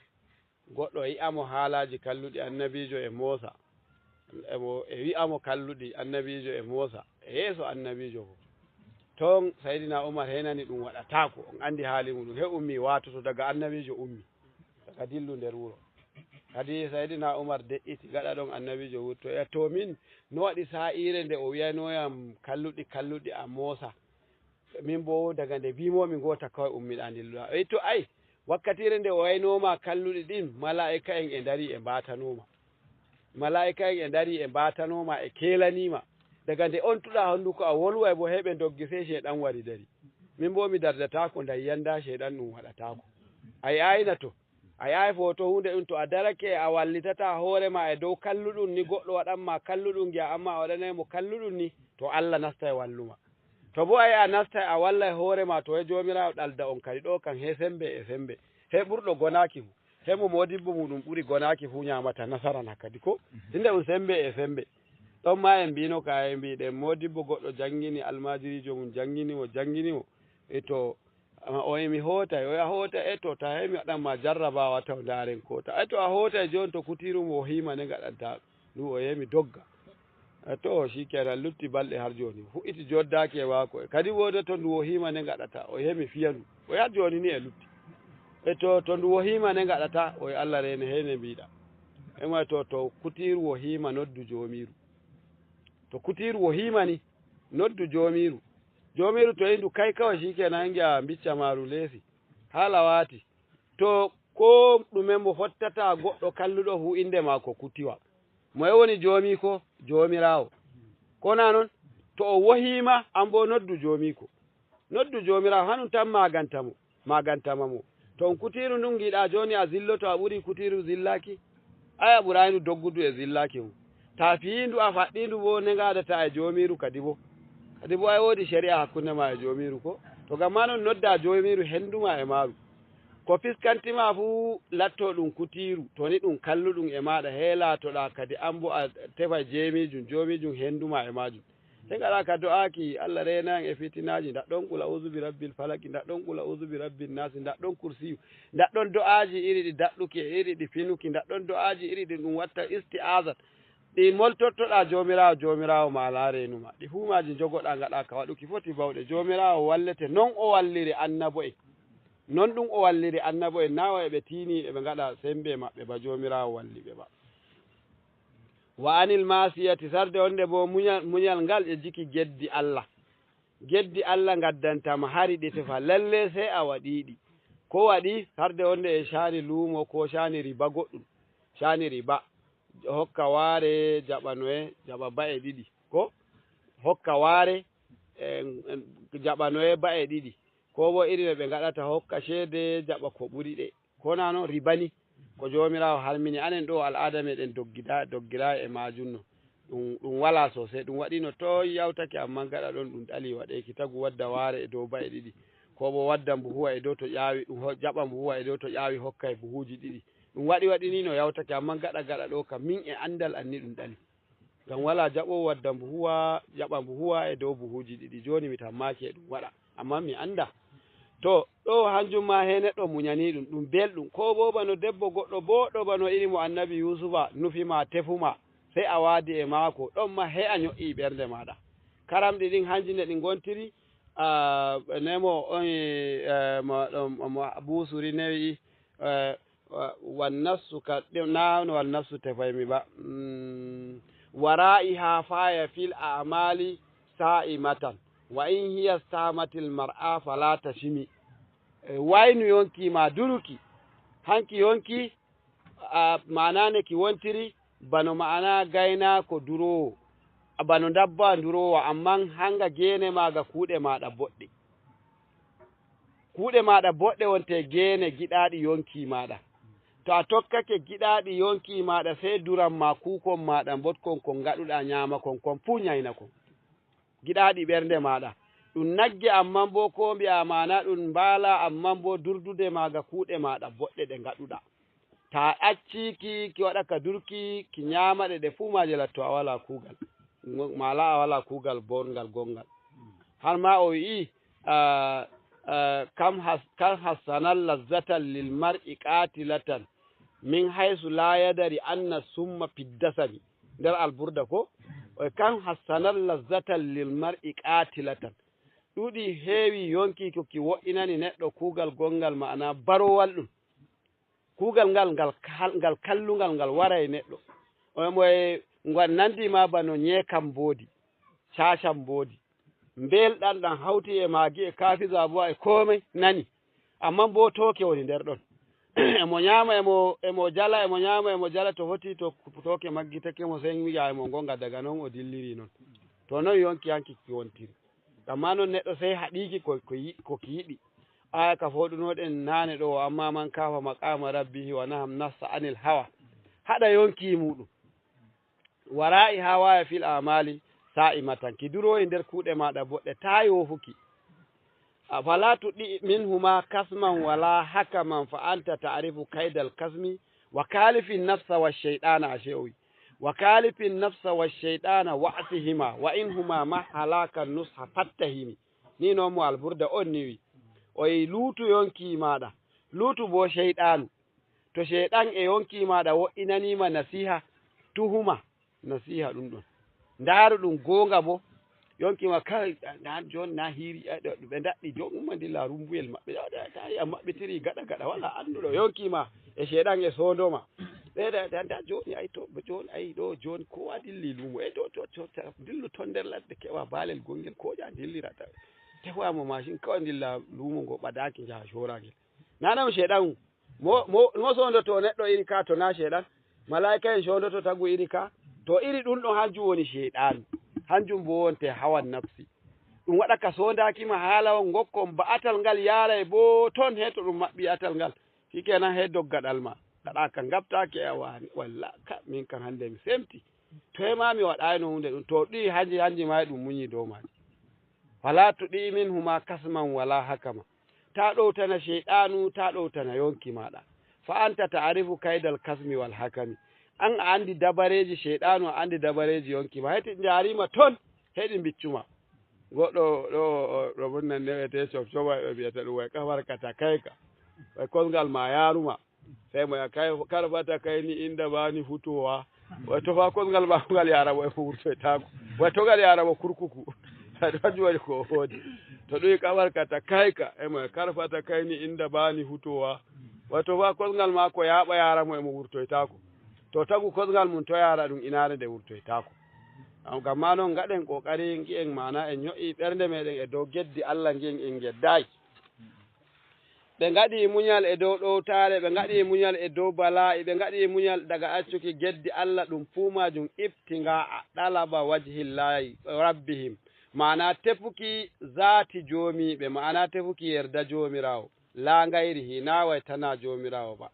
goɗɗo e yi'amo haalaaji kalluɗi annabiijo e Moosa. E mo, e wi'amo kalluɗi annabiijo e Moosa. E yeeso annabiijo fof. Ton Sayyidina Umar he nani ɗum waɗataako. On anndi haali muɗum. He ummi waatoto daga annabiijo ummi. Daga dillu nder wuro. Kadi Sayyidina Umar de'iti gaɗa ɗon annabiijo wurto. E to min, no waɗi saa'iire nde o wi'ayno yam kalluɗi, kalluɗi a Moosa. Min bo daga nde bimomi ngota kawai ummiɗa ndilluɗa. E to ai, wakkatire nde o waynoma kalluɗi ɗin, mala'ika'en e ndari e mbatanoma. Mala'ika'en e ndari e mbatanoma e kelanima. Daga nde ontuɗa honduko a wolway bo heɓe doggi sey sheɗan wari dari. Min boo mi dardataako, nda yiyannda ceyɗan ɗum waɗataako. A yi'aayna to. A yi'aay footo huunde ɗum, to a darake a wallitataa hoore ma e dow kalluɗum ni, goɗɗo waɗan ma kalluɗum, ngi'a amma a waɗanaay mo kalluɗum ni, to Allah nastay walluma. To boo a yi'a a nastay a wallay hoore ma, to he Joomiraawo ɗalda on kadi ɗo kam, he sembe e sembe. He ɓurɗo gonaaki fu. He mo moodibbo muuɗum ɓuri gonaaki fuu nyaamata nasara na kadi ko? Tinde ɗum sembe e sembe. Ɗon ma en mbiino ka, en mbiiɗen moodibbo goɗɗo janngini almaajiriijo mum, janngini mo, janngini mo. E to, o e mi hootay, o e a hootay, e to, ta he mi waɗan ma jarrabaawa taw ndaaren ko ta. E to a hootay jooni to kutiiru mo o hiima ne ngaɗanta ɗum, o e mi dogga. E to, si kenan lutti balɗe har jooni. Fuɗɗiti joddaaki e maako. E kadi wooda to ndu wohiima ne ngaɗata. O hemi fiya ndu. O yah jooni ni e lutti. E to, to ndu wohiima ne ngaɗata. O e Allah reene hene mbiɗa. E ma to, to kutiiru wohiima noddu joomiiru. To kutiiru wohiima ni noddu joomiiru. Joomiiru to indu kay kawai si kenan ngi'a mbicca maaru leesi. Haala waati. To koo ɗume mo fottata goɗɗo kalluɗo fuu, innde maako kutiwa. Moye woni joomiiko? Joomiraawo. Ko naa non? To o wohiima, an boo noddu joomiiko. Noddu joomiraawo, hanun tan maaganta mo, maagantama mo. To on kutiiru ndun ngiɗa jooni a zilloto, a ɓuri kutiiru zillaaki? Ay, a ɓuraayindu doggudu e zillaaki mo. Ta fiyiindu a faɗɗiindu boo, ne ngaadata e joomiiru kadi boo. Kadi boo ay woodi ceri'a hakkunde ma e joomiiru ko? To ngam maa non nodda joomiiru hendu ma e maaru. Ko fiskanti ma fuu latto ɗum kutiiru, to ni ɗum kalluɗum e maaɗa, he laatoɗaa kadi an boo a tefa jeemiijum, joomiijum hendu ma e maajum. He ngaɗa ka do'aaki, Allah reena en e fitinaaji, ndaɗɗon qul a'udhu bi rabbil falaki, ndaɗɗon qul a'udhu bi rabbin naasi, ndaɗɗon kursiyu, ndaɗɗon do'aaji iri ɗi daɗɗuki e iri ɗi finuki, ndaɗɗon do'aaji iri ɗi ɗum watta isti'azat. Ɗi moltottoɗaa Joomiraawo, Joomiraawo ma alaa reenuma. Ɗi fuu maaji njogoɗaa ngaɗaa ka waɗuki foti bawɗe. Joomiraawo wallete. Non o walliri annabo'en. Non ɗum o walliri annabo'en. Naa o e ɓe tiiniiɓe ɓe ngaɗa sembe maɓɓe ba, Joomiraawo walli ɓe ba. Wa anil maasiyati, sarde wonde boo munyal, munyal ngal e jiki geddi Allah. Geddi Allah ngaddanta ma hari ɗi tefa. Lalle sey a waɗii ɗi. Ko waɗi sarde wonde e caani luumo ko caani riba goɗɗum. Caani riba. Hokka waare jaɓanoye, jaɓa ba'e ɗiɗi. Ko hokka waare, e, jaɓanoye ba'e ɗiɗi. Ko boo iri no ɓe ngaɗata, hokka ceede, jaɓa ko ɓuri ɗe. Ko naa non? Riba ni. Ko Joomiraawo harmini. Anen ɗo al'aada meɗen doggida-, doggira e maajum no. Ɗum, ɗum walaa sosai. Ɗum waɗi no to yawtake, ammaa gaɗa ɗon ɗum ɗali waɗeeki. Tagu wadda waare e dow ba'e ɗiɗi. Ko boo wadda mbuhuwa e dow to ƴaawi, ɗum ho-, jaɓa mbuhuwa e dow to ƴaawi hokkay buhuuji ɗiɗi. Ɗum waɗi waɗi ni no yawtake, ammaa gaɗa gaɗa ɗo kam min e anndal anni ɗum ɗali. Ngam walaa jaɓoowo wadda mbuhuwa, jaɓa mbuhuwa e dow buhuuji ɗiɗi. Jooni mi tammaaki e ɗum waɗa, ammaa mi anndaa. To, ɗo hanjum maa he neɗɗo munyanii ɗum, ɗum belɗum. Koo boo bano debbo goɗɗo booɗɗo bano iri mo Annabi Yuusufa nufi ma, tefu ma, sey a waadi e maako, ɗon ma he a nyo'ii ɓernde maaɗa. Karamɗi ɗin hanji nde ɗi ngontiri, ah, nemo on, eh, mo, ɗon, mo Buusuri newi, eh, wa-, wannafsu ka, ɗe-, na wannafsu tefaymi ba. Mm, wara'iha faya fil a'mali sa'imatan. Wa in hiya stamatil mar'a fala tashimi. E, waynu yonki ma duruki. Hanki yonki, a, maana ne ki wontiri, bano maana gaynaako duroowo, bano ndabba duroowa, amman hanga geene maaga kuuɗe maaɗa boɗɗe. Kuuɗe maaɗa boɗɗe wonte geene giɗaaɗi yonki maaɗa. To a tokkake giɗaaɗi yonki maaɗa, sey duran ma kuukon maaɗa mboɗkon kon ngaɗuɗa nyaama kon, kon fuu nyayna kon. Giɗaaɗi ɓernde maaɗa. Ɗum nagge, amman boo koo mbi'aa maana ɗum mbaala, amman boo durdude maaga kuuɗe maaɗa boɗɗe ɗe ngaɗuɗa. Ta acci ki, ki waɗa ka durki, ki nyaama ɗe, ɗe fuu maaje latto a walaa kuugal. Ngo-, maala a walaa kuugal boorngal gonngal. Har ma o wi'i, ah, ah, kam has-, kam hassanal lazzatan lil mar'i qatilatan min haysu la yadari anna summa fiddasami. Nder Alburda ko? O wi'i, kam hassanal lazzatan lil mar'i qatilatan. Ɗuuɗi heewi yonki ko ki wo'inani neɗɗo kuugal gonngal, ma'ana barowal ɗum. Kuugal ngal, ngal kal-, ngal kallungal, ngal waray neɗɗo. O mo e, ngal nandi ma bano nyeekam mboodi, caacam mboodi. Mbeel ɗan, ɗan hawti e maagi e kaafiza buwa e komai nani. Amman boo tooke woni nder ɗon. Emo nyaama, emo, emo jala, emo nyaama, emo jala, to foti to tooke maggitake mo, sey wi'a emo ngonga, daga non o dilliri non. To non yonki hanki ki wontiri. Amma non neɗɗo sey haɗiiki ko, ko yi-, ko ki yiɗi. Aya ka fooɗunoɗen naane ɗo, "Amma man kafa maqama rabbihi wa naham nafsa anil hawa." Haɗa yonki muɗum. Wara'i hawaya fil amali sa'imatan. Ki duroyi nder kuuɗe maɗa boɗɗe, ta yoofuki. "Afala tuɗi minhuma kasman wala hakaman fa anta ta'rifu kaidal kasmi wa kalifin nafsa wa shaytana," ashe o wi. "Wa kalifin nafsa wa shaytana wa asihima wa in huma ma halaka nusha fattahimi." Ni non mo alburda on ni wi. O yi luutu yonki maɗa. Luutu bo shaytanu. To shaytan e yonki maɗa wo'inanima nasiha, tuhuma nasiha ɗum ɗon. Ndaaru ɗum goonga bo. Yonki ma kai, na joni na hiiri, eh, ɗo, ɓe ndaɗɗi joni umma ndilla rumbuyel maɓɓe. Ɗo, ɗo, ta yi a maɓɓitiri gaɗa gaɗa, wala annduɗo. Yonki ma e shaytan e sondo ma. Ɓe da, da, da joni ay to, joni ay ɗo, joni ko wa dilli lumo. E to, to, to, to, dillu ton nder ladde keɓa baalel gongel ko ja dillirata. Tefa mo machine kawai ndilla lumo ngo ɓadaki jaha shoragel. Nana mo shaytan mo, mo, mo sondoto neɗɗo iri ka to na shaytan. Malaika en sondoto tagu iri ka. To iri ɗum ɗon hanjum woni shaytan. Hanjum bo wonte hawan nafsi. Ɗum waɗa ka sondaki ma haala on gokkon ba atal ngal yaara e bo ton he to ɗum maɓɓi atal ngal. Shikenan he doggaɗal ma. Gaɗa ka ngabtaki e wani. Walla ka min kan hande mi semti. To he ma mi waɗayno hunde ɗum. To ɗi hanji hanji ma e ɗum munyi dow maji. "Fala tuɗi minhuma kasman wala hakama." Ta ɗowtana shaytanu, ta ɗowtana yonki maɗa. "Fa anta ta'rifu kaidal kasmi wal hakami." An a andi dabareji shaytanu, a andi dabareji yonki ma. Heti njarima ton, heɗi biccuma. Goɗɗo ɗo, ɗo bonna newete cob coba ɓe mbiyata ɗum way kafarkata kayka. Way kosngal ma yaruma. Sey mo ya kay, kala fata kay ni inda bani futowa. Way to fa kosngal ma ngal yara mo e mo wurtoytako. Way to ngal yara mo kurkuku. Ɗo hanjum waɗi ko o hoodi. To ɗum kafarkata kayka, e mo ya kala fata kay ni inda bani futowa. Way to fa kosngal ma ko yaɓa yara mo e mo wurtoytako. To tagu kosngal mum to yara ɗum inaare nde wurtoytako. Am, ngam ma non ngaɗen kokari ngi'en mana en nyo'i ɓernde meɗen e dow geddi Allah ngi'en en geddayi. Ɓe ngaɗi munyal e dow ɗowtaare, ɓe ngaɗi munyal e dow bala'i, ɓe ngaɗi munyal daga accuki geddi Allah ɗum fuu majum ibtinga'a ɗalaba wajhillahi rabbihim. Ma'ana tefuki zaati joomiiɓe, ma'ana tefuki yerda Joomiraawo. Laa ngayri hi, naa way tana Joomiraawo ba.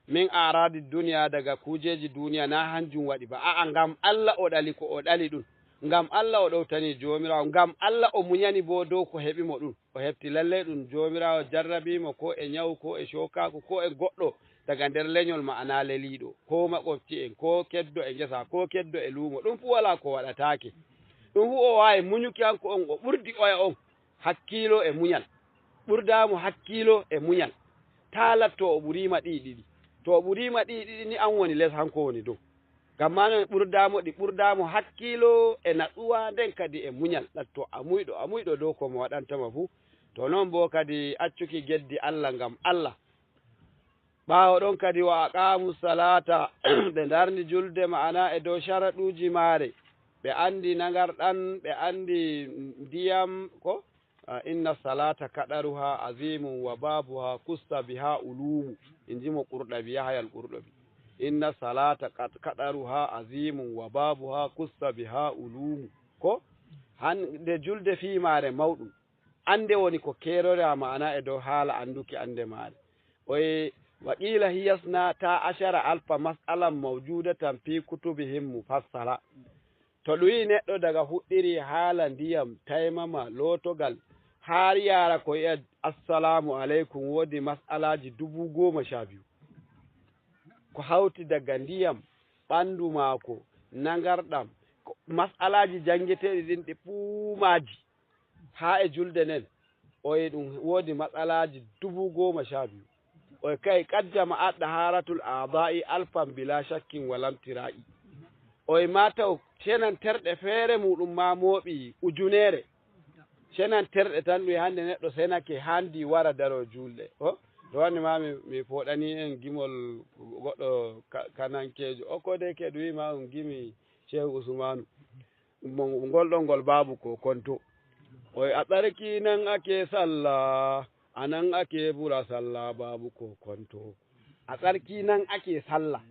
Min aradi duniya, daga kuujeeji duniya, naa hanjum waɗi ba. A'a, ngam Allah o ɗali ko o ɗali ɗum. Ngam Allah o ɗowtani Joomiraawo. Ngam Allah o munyani boo dow ko heɓi mo ɗum. O hefti lallay ɗum Joomiraawo jarrabii mo, koo e nyawu, koo e cookaaku, koo e goɗɗo daga nder lenyol, ma'ana leliiɗo, koo makwabci'en, koo keddo e ngesa, koo keddo e luumo. Ɗum fuu walaa ko waɗataake. Ɗum fuu o waawi munyuki hanko on, o ɓurdi oya on. Hakkiilo e munyal. Ɓurdaa mo hakkiilo e munyal. Taa latto o ɓuriima ɗiɗi ɗiɗi. To o ɓuriima ɗiɗi ɗiɗi ni, an woni les, hanko woni dow. Ngam maajum ɓurdaa mo ɗi, ɓurdaa mo hakkiilo e natsuwa, nden kadi e munyal. Latto a muyɗo, a muyɗo dow ko mo waɗanta ma fuu. To non boo kadi accuki geddi Allah ngam Allah. Ɓaawo ɗon kadi, wa aqamu salata, ɓe ndarni julde, ma'ana e dow sharaɗuuji maare. Ɓe andi nangarɗan, ɓe andi ndiyam, ko? Ah, inna salata kadaruha azimun wa babuha kussa biha ulumu. In ji mo Qurɗabi, Yahayal Qurɗabi. Inna salata kad-, kadaruha azimun wa babuha kussa biha ulumu. Ko? Hande julde fii maare mawɗum. Ande woni ko keerora ma'ana e dow haala anduki ande maare. Oye, wa qila hiya isnata ashara alfa mas'alan mawjudatan fi kutubihim mufassala. To ɗum yi neɗɗo daga fuɗɗiri haala ndiyam, taymama, lootogal, haa yaara ko yi'a assalamu aleykum, woodi mas'alaaji dubu goma sha biyu. Ko hawti daga ndiyam, ɓandu maako, nangarɗam, ko mas'alaaji jangeteeɗi ɗin ɗi fuu maaji. Haa e julde nden, oye ɗum woodi mas'alaaji dubu goma sha biyu. Oye kay qad jama'at daharatul a'dha'i alfan bila shakkin wa lam tira'i. Oye ma taw senanterɗe feere muɗum ma mooɓi ujuneere. Senanterɗe tan ɗum hande neɗɗo senake handi wara daro julde. O, to wani ma mi, mi foɗani en gimol goɗɗo ka-, kanankeejo. O ko de ke ɗum wi ma on gimi Shehu Usmanu. Mo, ngol ɗon ngol baabu ko konto. Oye, a tsarki nan ake sallah, a nan ake bura sallah babu ko konto. A tsarki nan ake sallah,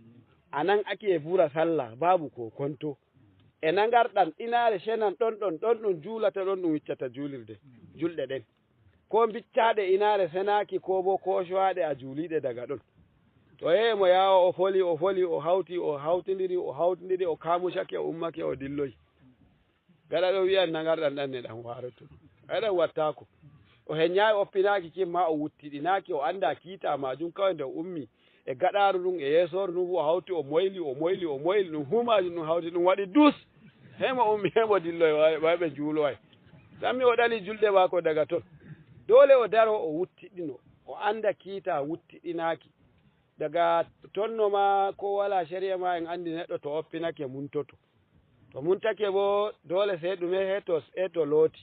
a nan ake bura sallah babu ko konto. e nangarɗan inaare senan ɗon ɗon, ɗon ɗum juulata, ɗon ɗum wiccata juulirde, julɗe ɗen. Ko biccaaɗe inaare senaaki, ko bo koocowaaɗe a juuliiɗe daga ɗon. To e mo yaawa o foli, o foli, o hawti, o hawtindiri, o hawtindiri, o kaamucake, o ummake, o dilloyi. Gaɗa ɗo wi'an nangarɗan ɗan ne ɗan waaroto. Ay ɗan wattaako. O heññaayi oppinaaki kin ma o wuttiɗinaaki, o anndaa kiita maajum kawai nde o ummi. E gaɗaaru ndun, e yeesooru ndun fu o hawti, o moyli, o moyli, o moyli, ɗum fu maajum ɗum hawti, ɗum waɗi dus. Hemo ummi, hemo dilloyi, way, way ɓe juuloway. Sammi o ɗali julɗe maako daga ton. Doole o daro, o wuttiɗino. O annda kiita wuttiɗinaaki. Daga tonno ma ko wala shari'a ma en anndi neɗɗo to oppinake muntoto. To muntake bo doole sey ɗume heto, heto looti.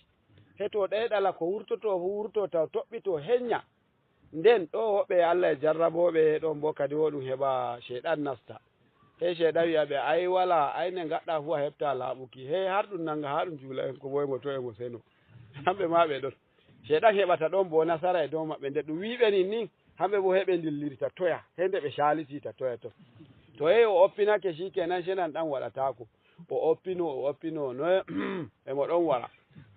Heto ɗeyɗala ko wurtoto fu wurto taw toɓɓito heñña. Nden ɗo woɓɓe Allah e jarrabooɓe ɗon bo kadi wo ɗum heɓa sheyɗan nasta. Hey sheyɗan wi'a ɓe ay wala, ay ne ngaɗɗa fu a heɓta laaɓuki. Hey har ɗum nanga haa ɗum juula en ko boy mo to e mo seno. Hamɓe ma ɓe ɗon. Sheyɗan heɓata ɗon bo nasara e dow maɓɓe nde ɗum wi'i ɓe nin nin. Hamɓe bo heɓe ndillirta toya. Hey nde ɓe caalitita toya ton. To hey o oppinake shikenan shenan ɗan waɗataako. O oppino, o oppino, no e mo ɗon wara.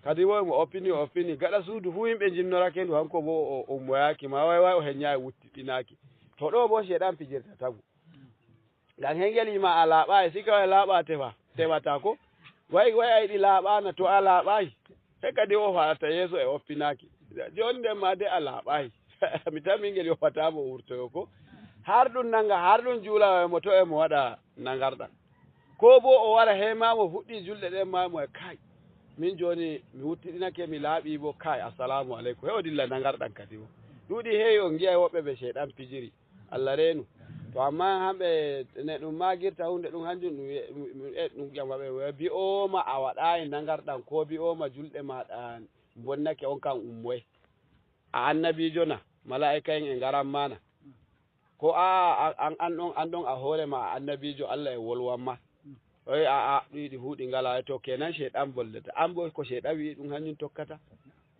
Kadi wo e mo oppini, o oppini. Gaɗa suudu fu yimɓe njinnorake ndu, hanko bo o, o ummoyaaki ma, way, way o heññaayi wuttiɗinaaki. To ɗo bo sheyɗan pijirta tagu. Ngam hengel yima a laaɓaayi, sika way laaɓa tefa, tefata ko. Way, way a yiɗi laaɓaana to a laaɓaayi. He kadi o faɗata yeeso e oppinaaki. Jooni nden ma de a laaɓaayi. Mi tammi ngel yofataa mo wurtoyo ko. Har ɗum nanga, har ɗum juula e mo to e mo waɗa nangarɗan. Ko bo o wara he ma mo fuɗɗi julɗe ɗen ma mo e kay. Min jooni mi wuttiɗinake mi laaɓi bo kay. Assalamu aleykum. He o dilla nangarɗan kadi bo. Ɗuuɗi heewi on ngi'ay woɓɓe ɓe sheyɗan pijiri. Allah reenu. To amma hamɓe ne ɗum magirta hunde ɗum hanjum ɗum wi'e, ɗum, ɗum, e, ɗum ƴama ɓe, ɓe bi'oma a waɗayi nangarɗan ko bi'oma julɗe maɗa bonnake on kan ummoye. A annabiijo na? Malaa'ika en e ngaran mana. Ko a, a, an, an ɗon, an ɗon a hoore ma a annabiijo Allah e wolwan ma. Oy, a, a, ɗi, ɗi huuɗi ngala. To kenan sheyɗan bollata. An bo ko sheyɗan wi'i ɗum hanjum tokkata.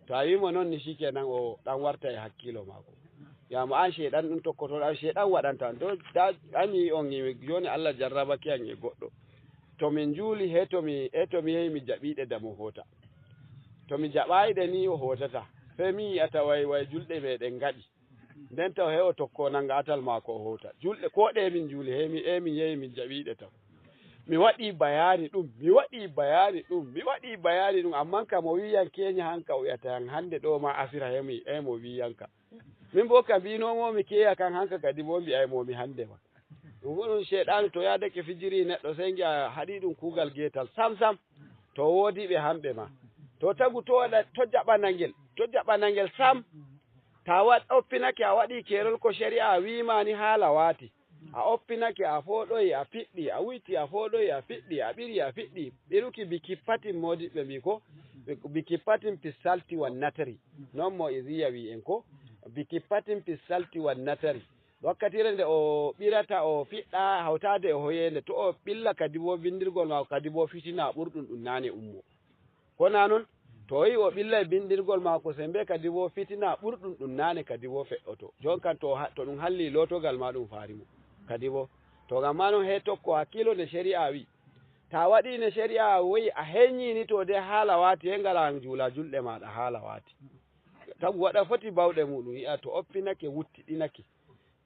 To a wi'i mo non ni shikenan o ɗan warta e hakkilo maako. Yamo an sheyɗan ɗum tokkotoɗan, sheyɗan waɗanta an. To da, an mi on yimi, jooni Allah jarrabake an e goɗɗo. To min juuli he to mi, he to mi yehi mi jaɓiɗe dam o hoota. To mi jaɓayi ɗe ni o hootata. Fe mi yi'ata way, way julɗe meɗen ngaɗi. Nden taw he o tokko nanga atal maako o hoota. Julɗe ko ɗe min juuli he mi, e min yehi min jaɓiɗe taw. Mi waɗi bayani ɗum, mi waɗi bayani ɗum, mi waɗi bayani ɗum, amman kam o wi'i yan keenya hanka o wi'ata yan hande ɗo ma asira he mi, e mo wi'i yanka. Min bo ka mbinomo mi keeya kan hanka kadi bo mbi'ay mo mi hande ma. Ɗum fu ɗum sheyɗaanu to yaadake fijiri neɗɗo sey ngi'a haɗi ɗum kuugal geetal sam sam. To woodi ɓe hamɓe ma. To tagu to waɗa, to jaɓana ngel, to jaɓana ngel sam. Ta waɗ, oppinake a waɗi keerol ko shari'a wi'ima ni haala waati. A oppinake a fooɗoyi a piɗɗi, a wuyti a fooɗoyi a piɗɗi, a ɓiri a piɗɗi. Ɓiruki bi kippatin moodiɓɓe mbi ko, bi kippatin fi salti wan natari. Non mo Iziya wi'i en ko, bi kippatin fi salti wan natari. Wakkatire nde o ɓirata o fiɗɗa hawtaade e hoyeende, to o ɓilla kadi bo bindirgol maako kadi bo fitina ɓurɗum ɗum naane ummo. Ko na non? To o yi'i o ɓilla e bindirgol maako sembe kadi bo fitina ɓurɗum ɗum naane kadi bo fe'oto. Jon kan to ha, to ɗum halli lootogal ma ɗum faari mo. Kadi bo. To ngam ma non he tokko hakkilo nde shari'a wi'i. Ta waɗi ne shari'a woyi a heññini to de haala waati he ngara juula julɗe maɗa haala waati. Tagu waɗa foti bawɗe muɗum yi'a to oppinake wuttiɗinake.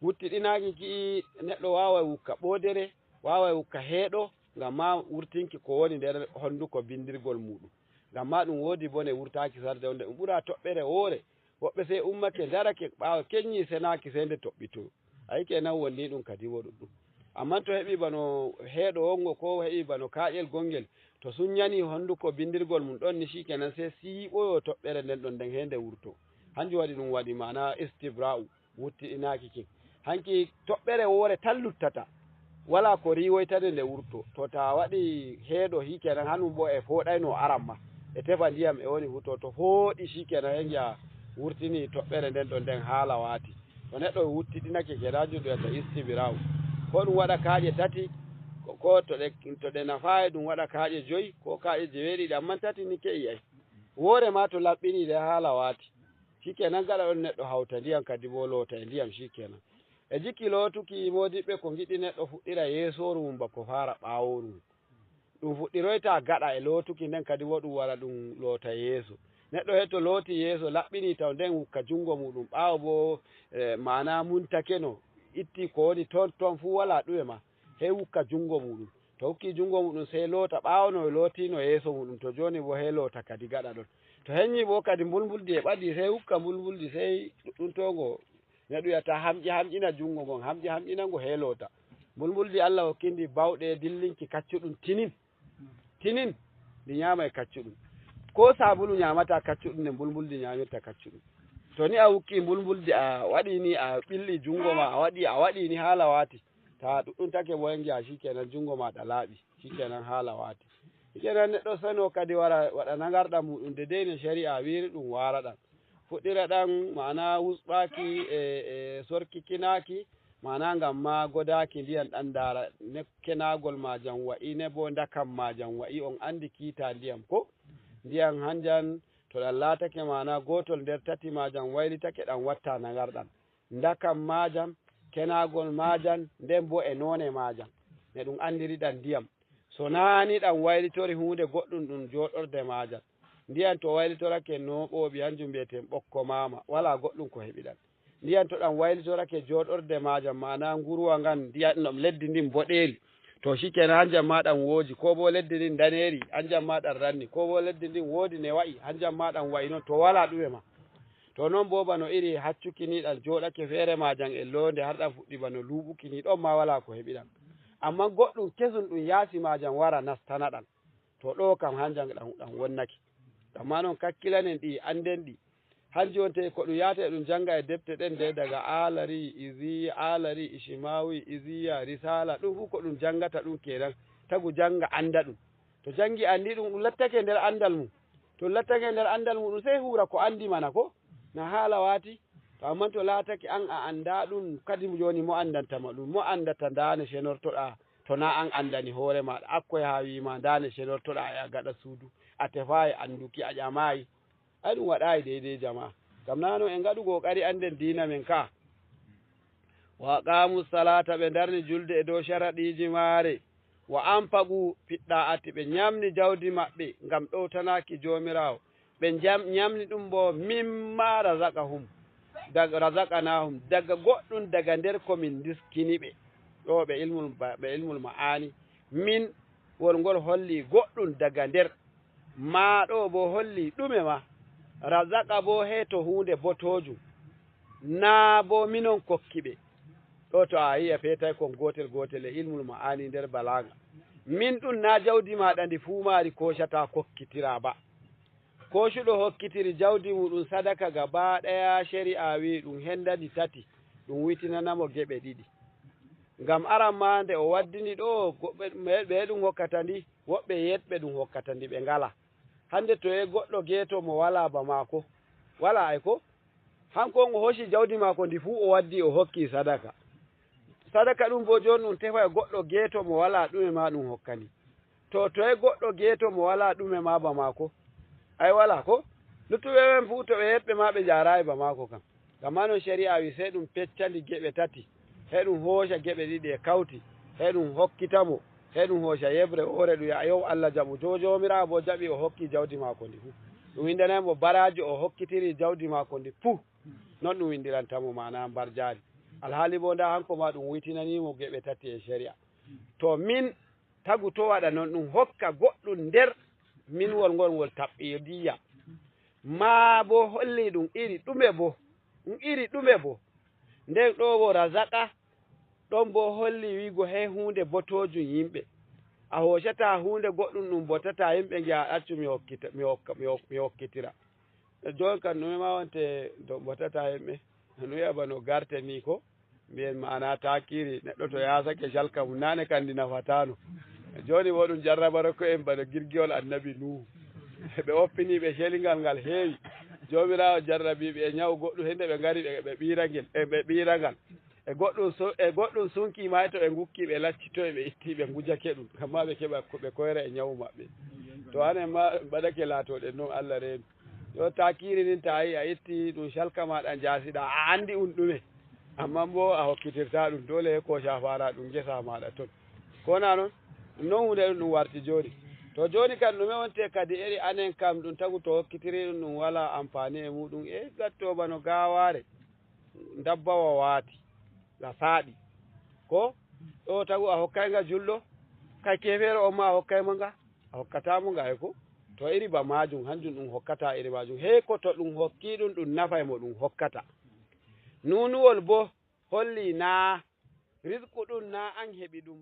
Wuttiɗinaaki ki'i neɗɗo waaway wukka ɓoodere, waaway wukka heeɗo, ngam ma wurtinki ko woni nder honduko bindirgol muuɗum. Ngam ma ɗum woodi bone wurtaaki sarde wonde ɗum ɓura toɓɓere woore. Woɓɓe sey ummake ndarake ɓaawo keññi senaaki sey nde toɓɓito. Ayi kenan wonni ɗum kadi wo ɗuɗɗum. Amman to heɓi bano heeɗo wongo ko heɓi bano kaaƴel gongel, to suññani honduko bindirgol mum ɗon ni sikenan sey siiɓoyo toɓɓere nden ɗon nden he nde wurto. Hanjum waɗi ɗum waɗi maana istibra'u. Wuttiɗinaaki kin. Hanki toɓɓere woore tan luttata. Walaa ko riiwoytade nde wurto. To taa waɗi heeɗo, hii kenan hanum boo e fooɗayno aran ma. E tefa ndiyam e woni fu to, to fooɗi, sii kenan he ngi'a wurtini toɓɓere nden ɗon nden haala waati. To neɗɗo wuttiɗinake kenan hanjum ɗum wiyata istibira'u. Ko ɗum waɗa kaaƴe tati, ko, ko to ɗe, to ɗe nafaayi ɗum waɗa kaaƴe joyi, ko kaaƴe jeweeɗiɗi, ammaa tati ni ke'i ay. Woore ma to laɓɓini nde haala waati. Sikenan gaɗa ɗon neɗɗo hawta ndiyam kadi boo loota e ndiyam sikenan. E jikki lootuki moodiɓɓe ko ngiɗi neɗɗo fuɗɗira yeesooru mum bako faara ɓaawooru mum. Ɗum fuɗɗiroyta gaɗa e lootuki, nden kadi wo ɗum wara ɗum loota yeeso. Neɗɗo he to looti yeeso, laɓɓinii taw, nden wukka junngo muuɗum. Ɓaawo boo, eh, maanaa muntakeno, ittii ko woni toon, toon fuu walaa ɗume ma. He wukka junngo muuɗum. To hukkii junngo muuɗum, sey loota. Ɓaawo no lootiino yeeso muuɗum, to jooni boo he loota kadi gaɗa ɗon. To heññii boo kadi mbulmbuldi e ɓadii, sey hukka mbulmbuldi, sey ɗuɗɗum toongo. Neɗɗo wiyata hamƴi hamƴina junngo ngon, hamƴi hamƴina ngo he loota. Mbulmbuldi Allah hokki ndi bawɗe dillinki kaccuɗum tinin. Tinin, ndi ñaama e kaccuɗum. Ko saabulu ñaamata kaccuɗum, nde mbulmbuldi ñaamirta kaccuɗum. To ni a hukkii mbulmbuldi, a waɗii ni, a ɓilli junngo ma, a waɗii, a waɗii ni haala waati. Ta ɗuɗɗum take boo, ngi'a, shikenan, junngo maaɗa laaɓi. Shikenan, haala waati. Shikenan, neɗɗo seno kadi wara waɗa nangarɗam muuɗum de dey no shari'a wiiri ɗum waara ɗam. Fuɗɗira ɗam, maanaa wusɓaaki e, e sorkikinaaki, maanaa ngam maa godaaki ndiyan ɗan, ndaara ne kenaagol maajam wa'i, ne boo ndakam maajam wa'i. On anndi kiita ndiyam ko? Ndiyam hanjan, to ɗam laatake, maanaa gootol nder tati maajam waylitake, ɗam watta nangarɗam. Ndakam maajam, kenaagol maajam, nden boo e noone maajam. Ne ɗum anndiri ɗam ndiyam. So naa ni ɗam waylitori huunde goɗɗum ɗum jooɗorde maajam. Ndiyan to waylitorake nooɓooɓi, hanjum mbi'eten ɓokko maama, walaa goɗɗum ko heɓi ɗam. Ndiyan to ɗam waylitorake jooɗorde maajam, maanaa nguruwa ngan, ndiyan ɗam leddi ndin boɗeeri. To shikenan, hanjam maa ɗam wooji, koo boo leddi ndin ndaneeri, hanjam maa ɗam ranni, koo boo leddi ndin woodi ne wa'i, hanjam maa ɗam wa'i non, to walaa ɗume ma. To non boo bano iri haccuki ni, ɗam jooɗake feere maajam e loonde har ɗam fuɗɗi bano luuɓuki ni, ɗon maa walaa ko heɓi ɗam. Ammaa goɗɗum kesum ɗum yaasi maajam wara nastana ɗam. To ɗo kam hanjam ɗam, ɗam wonnake. Ammaa non kakkilanen ɗi, annden ɗi. Hanjum wonte ko ɗum yaata e ɗum jannga e defte ɗen de, daga Aalari, Iziya, Aalari, Ishimaawi, Iziya, Risaala, ɗum fuu ko ɗum janngata ɗum kenan. Tagu jannga annda ɗum. To janngi anndi ɗum, ɗum lattake nder anndal mum. To ɗum lattake nder anndal mum, ɗum sey huura ko anndi mana ko? Na haala waati? To ammaa to laatake an a anndaa ɗum, kadi jooni mo anndanta ma ɗum? Mo anndata ndaa ne senortoɗaa, to naa an anndani hoore maaɗa? Akkoy haa wi'i ma ndaa ne senortoɗaa e a gaɗa suudu, a tefaayi annduki, a ƴamaayi. Ay, ɗum waɗaayi deydey, jamaa. Ngam naa non en ngaɗu kookari annden diina men ka. Wa aqaamu salaata, ɓe ndarni julde e dow sharaɗiiji maare. Wa anfaqu, piɗɗa ati, ɓe ñamni jawdi maɓɓe ngam ɗowtanaaki Joomiraawo. Ɓe njam-, ñamni ɗum boo mimma razaqahum, dag-, razaqanahum, daga goɗɗum daga nder ko min ndiskini ɓe. Ɗo ɓe ilmul ba-, ɓe ilmul ma'ani. Min wol ngol holli goɗɗum daga nder. Maa ɗo boo holli ɗume ma. Razaqa boo he to huunde botoojum. Naa boo minon kokki ɓe. Ɗo to a yi'a feetay kon gootel gootel e ilmul ma'ani nder balaaga. Min ɗum naa jawdi maaɗa ndi fuu maari koocata kokkitira ba. Koocuɗo hokkitiri jawdi muuɗum sadaka gaba ɗaya, shari'a wi'i ɗum hendani tati, ɗum witinana mo geɓe ɗiɗi. Ngam aran maa nde o waddi ndi ɗo, goɓɓe, ɓe, ɓe ɗum hokkata ndi, woɓɓe yeeɗɓe ɗum hokkata ndi ɓe ngala. Hande to e goɗɗo geeto mo walaa ba maako, walaa ay ko? Hanko on o hooci jawdi maako ndi fuu o waddi o hokki sadaka. Sadaka ɗum boo jooni ɗum tefa e goɗɗo geeto mo walaa ɗume maa ɗum hokkani. To, to e goɗɗo geeto mo walaa ɗume maa ba maako? Ay walaa ko? Luttuɓe ɓen fuu to ɓe yeeɗɓe maa ɓe njaaraayi ba maako kam. Gam maa non shari'a wi sey ɗum peccandi geɓe tati. He ɗum hooca geɓe ɗiɗi e kawti. He ɗum hokkita mo. He ɗum hooca yeɓre woore ɗum wi'a, "Yow Allah jaɓu." Jo-, Joomiraawo boo jaɓi o hokki jawdi maako ndi fuu. Ɗum windanay mo baraaji o hokkitiri jawdi maako ndi fuu. Non ɗum windiranta mo maana mbarjaari. Alhaali boo ndaa hanko maa ɗum wuytinanii mo geɓe tati e shari'a. To min tagu to waɗa non, ɗum hokka goɗɗum nder min wol ngol, ngol taɓɓidiya. Maa boo holli ɗum iri ɗume boo, ɗum iri ɗume boo. Nden ɗo wo razaqa, ɗon boo holli wi'ugo he huunde botoojum yimɓe. A hoocataa huunde goɗɗum ɗum botataa yimɓe ngi'a accu mi hokkita, mi hokka, mi hok-, mi hokkitira. E jooni kan ɗume ma wonte to botataa yimɓe? No wi'a bano garte ni ko? Mbiyen maana taakiri, neɗɗo to yaasake calka mum, naane kandi nafataano. Jooni wo ɗum jarrabara ko en bano girgiwol annabi Nuuhu. Ɓe oppini ɓe celingal ngal heewi. Joomiraawo jarrabi ɓe e nyawu goɗɗum, hende ɓe ngari ɓe, ɓe ɓiira ngel, e ɓe ɓiira ngal. E goɗɗum su-, e goɗɗum sunki ma to ɓe ngukki ɓe lacci to ɓe itti ɓe ngujake ɗum. Kamma ɓe keɓa ko ɓe koyra e nyawu maɓɓe. To anen ma mbaɗake laatoɗen noon Allah reenu. Yo taakiri nin ta yi a itti ɗum calka maɗa jaasiɗa, a andi un ɗume. Amma mbo a hokkitirta ɗum, dole he ko safara ɗum ngesa maɗa ton. Ko na non? Non huunde ɗum ɗum warti jooni. To jooni kan ɗume wonte kadi eri anen kam ɗum tagu to hokkitiri ɗum ɗum wala ampaani e muɗum e gatto bano gaawaare ndabbawa waati nga saaɗi ko ɗo tagu a hokkay nga julɗo kay kefeero on ma a hokkay mo nga a hokkata mo nga e ko to iri ba majum hanjum ɗum hokkata iri majum hey ko to ɗum hokki ɗum ɗum nafay mo ɗum hokkata nunuwol bo holli na risku ɗum na an heɓi ɗum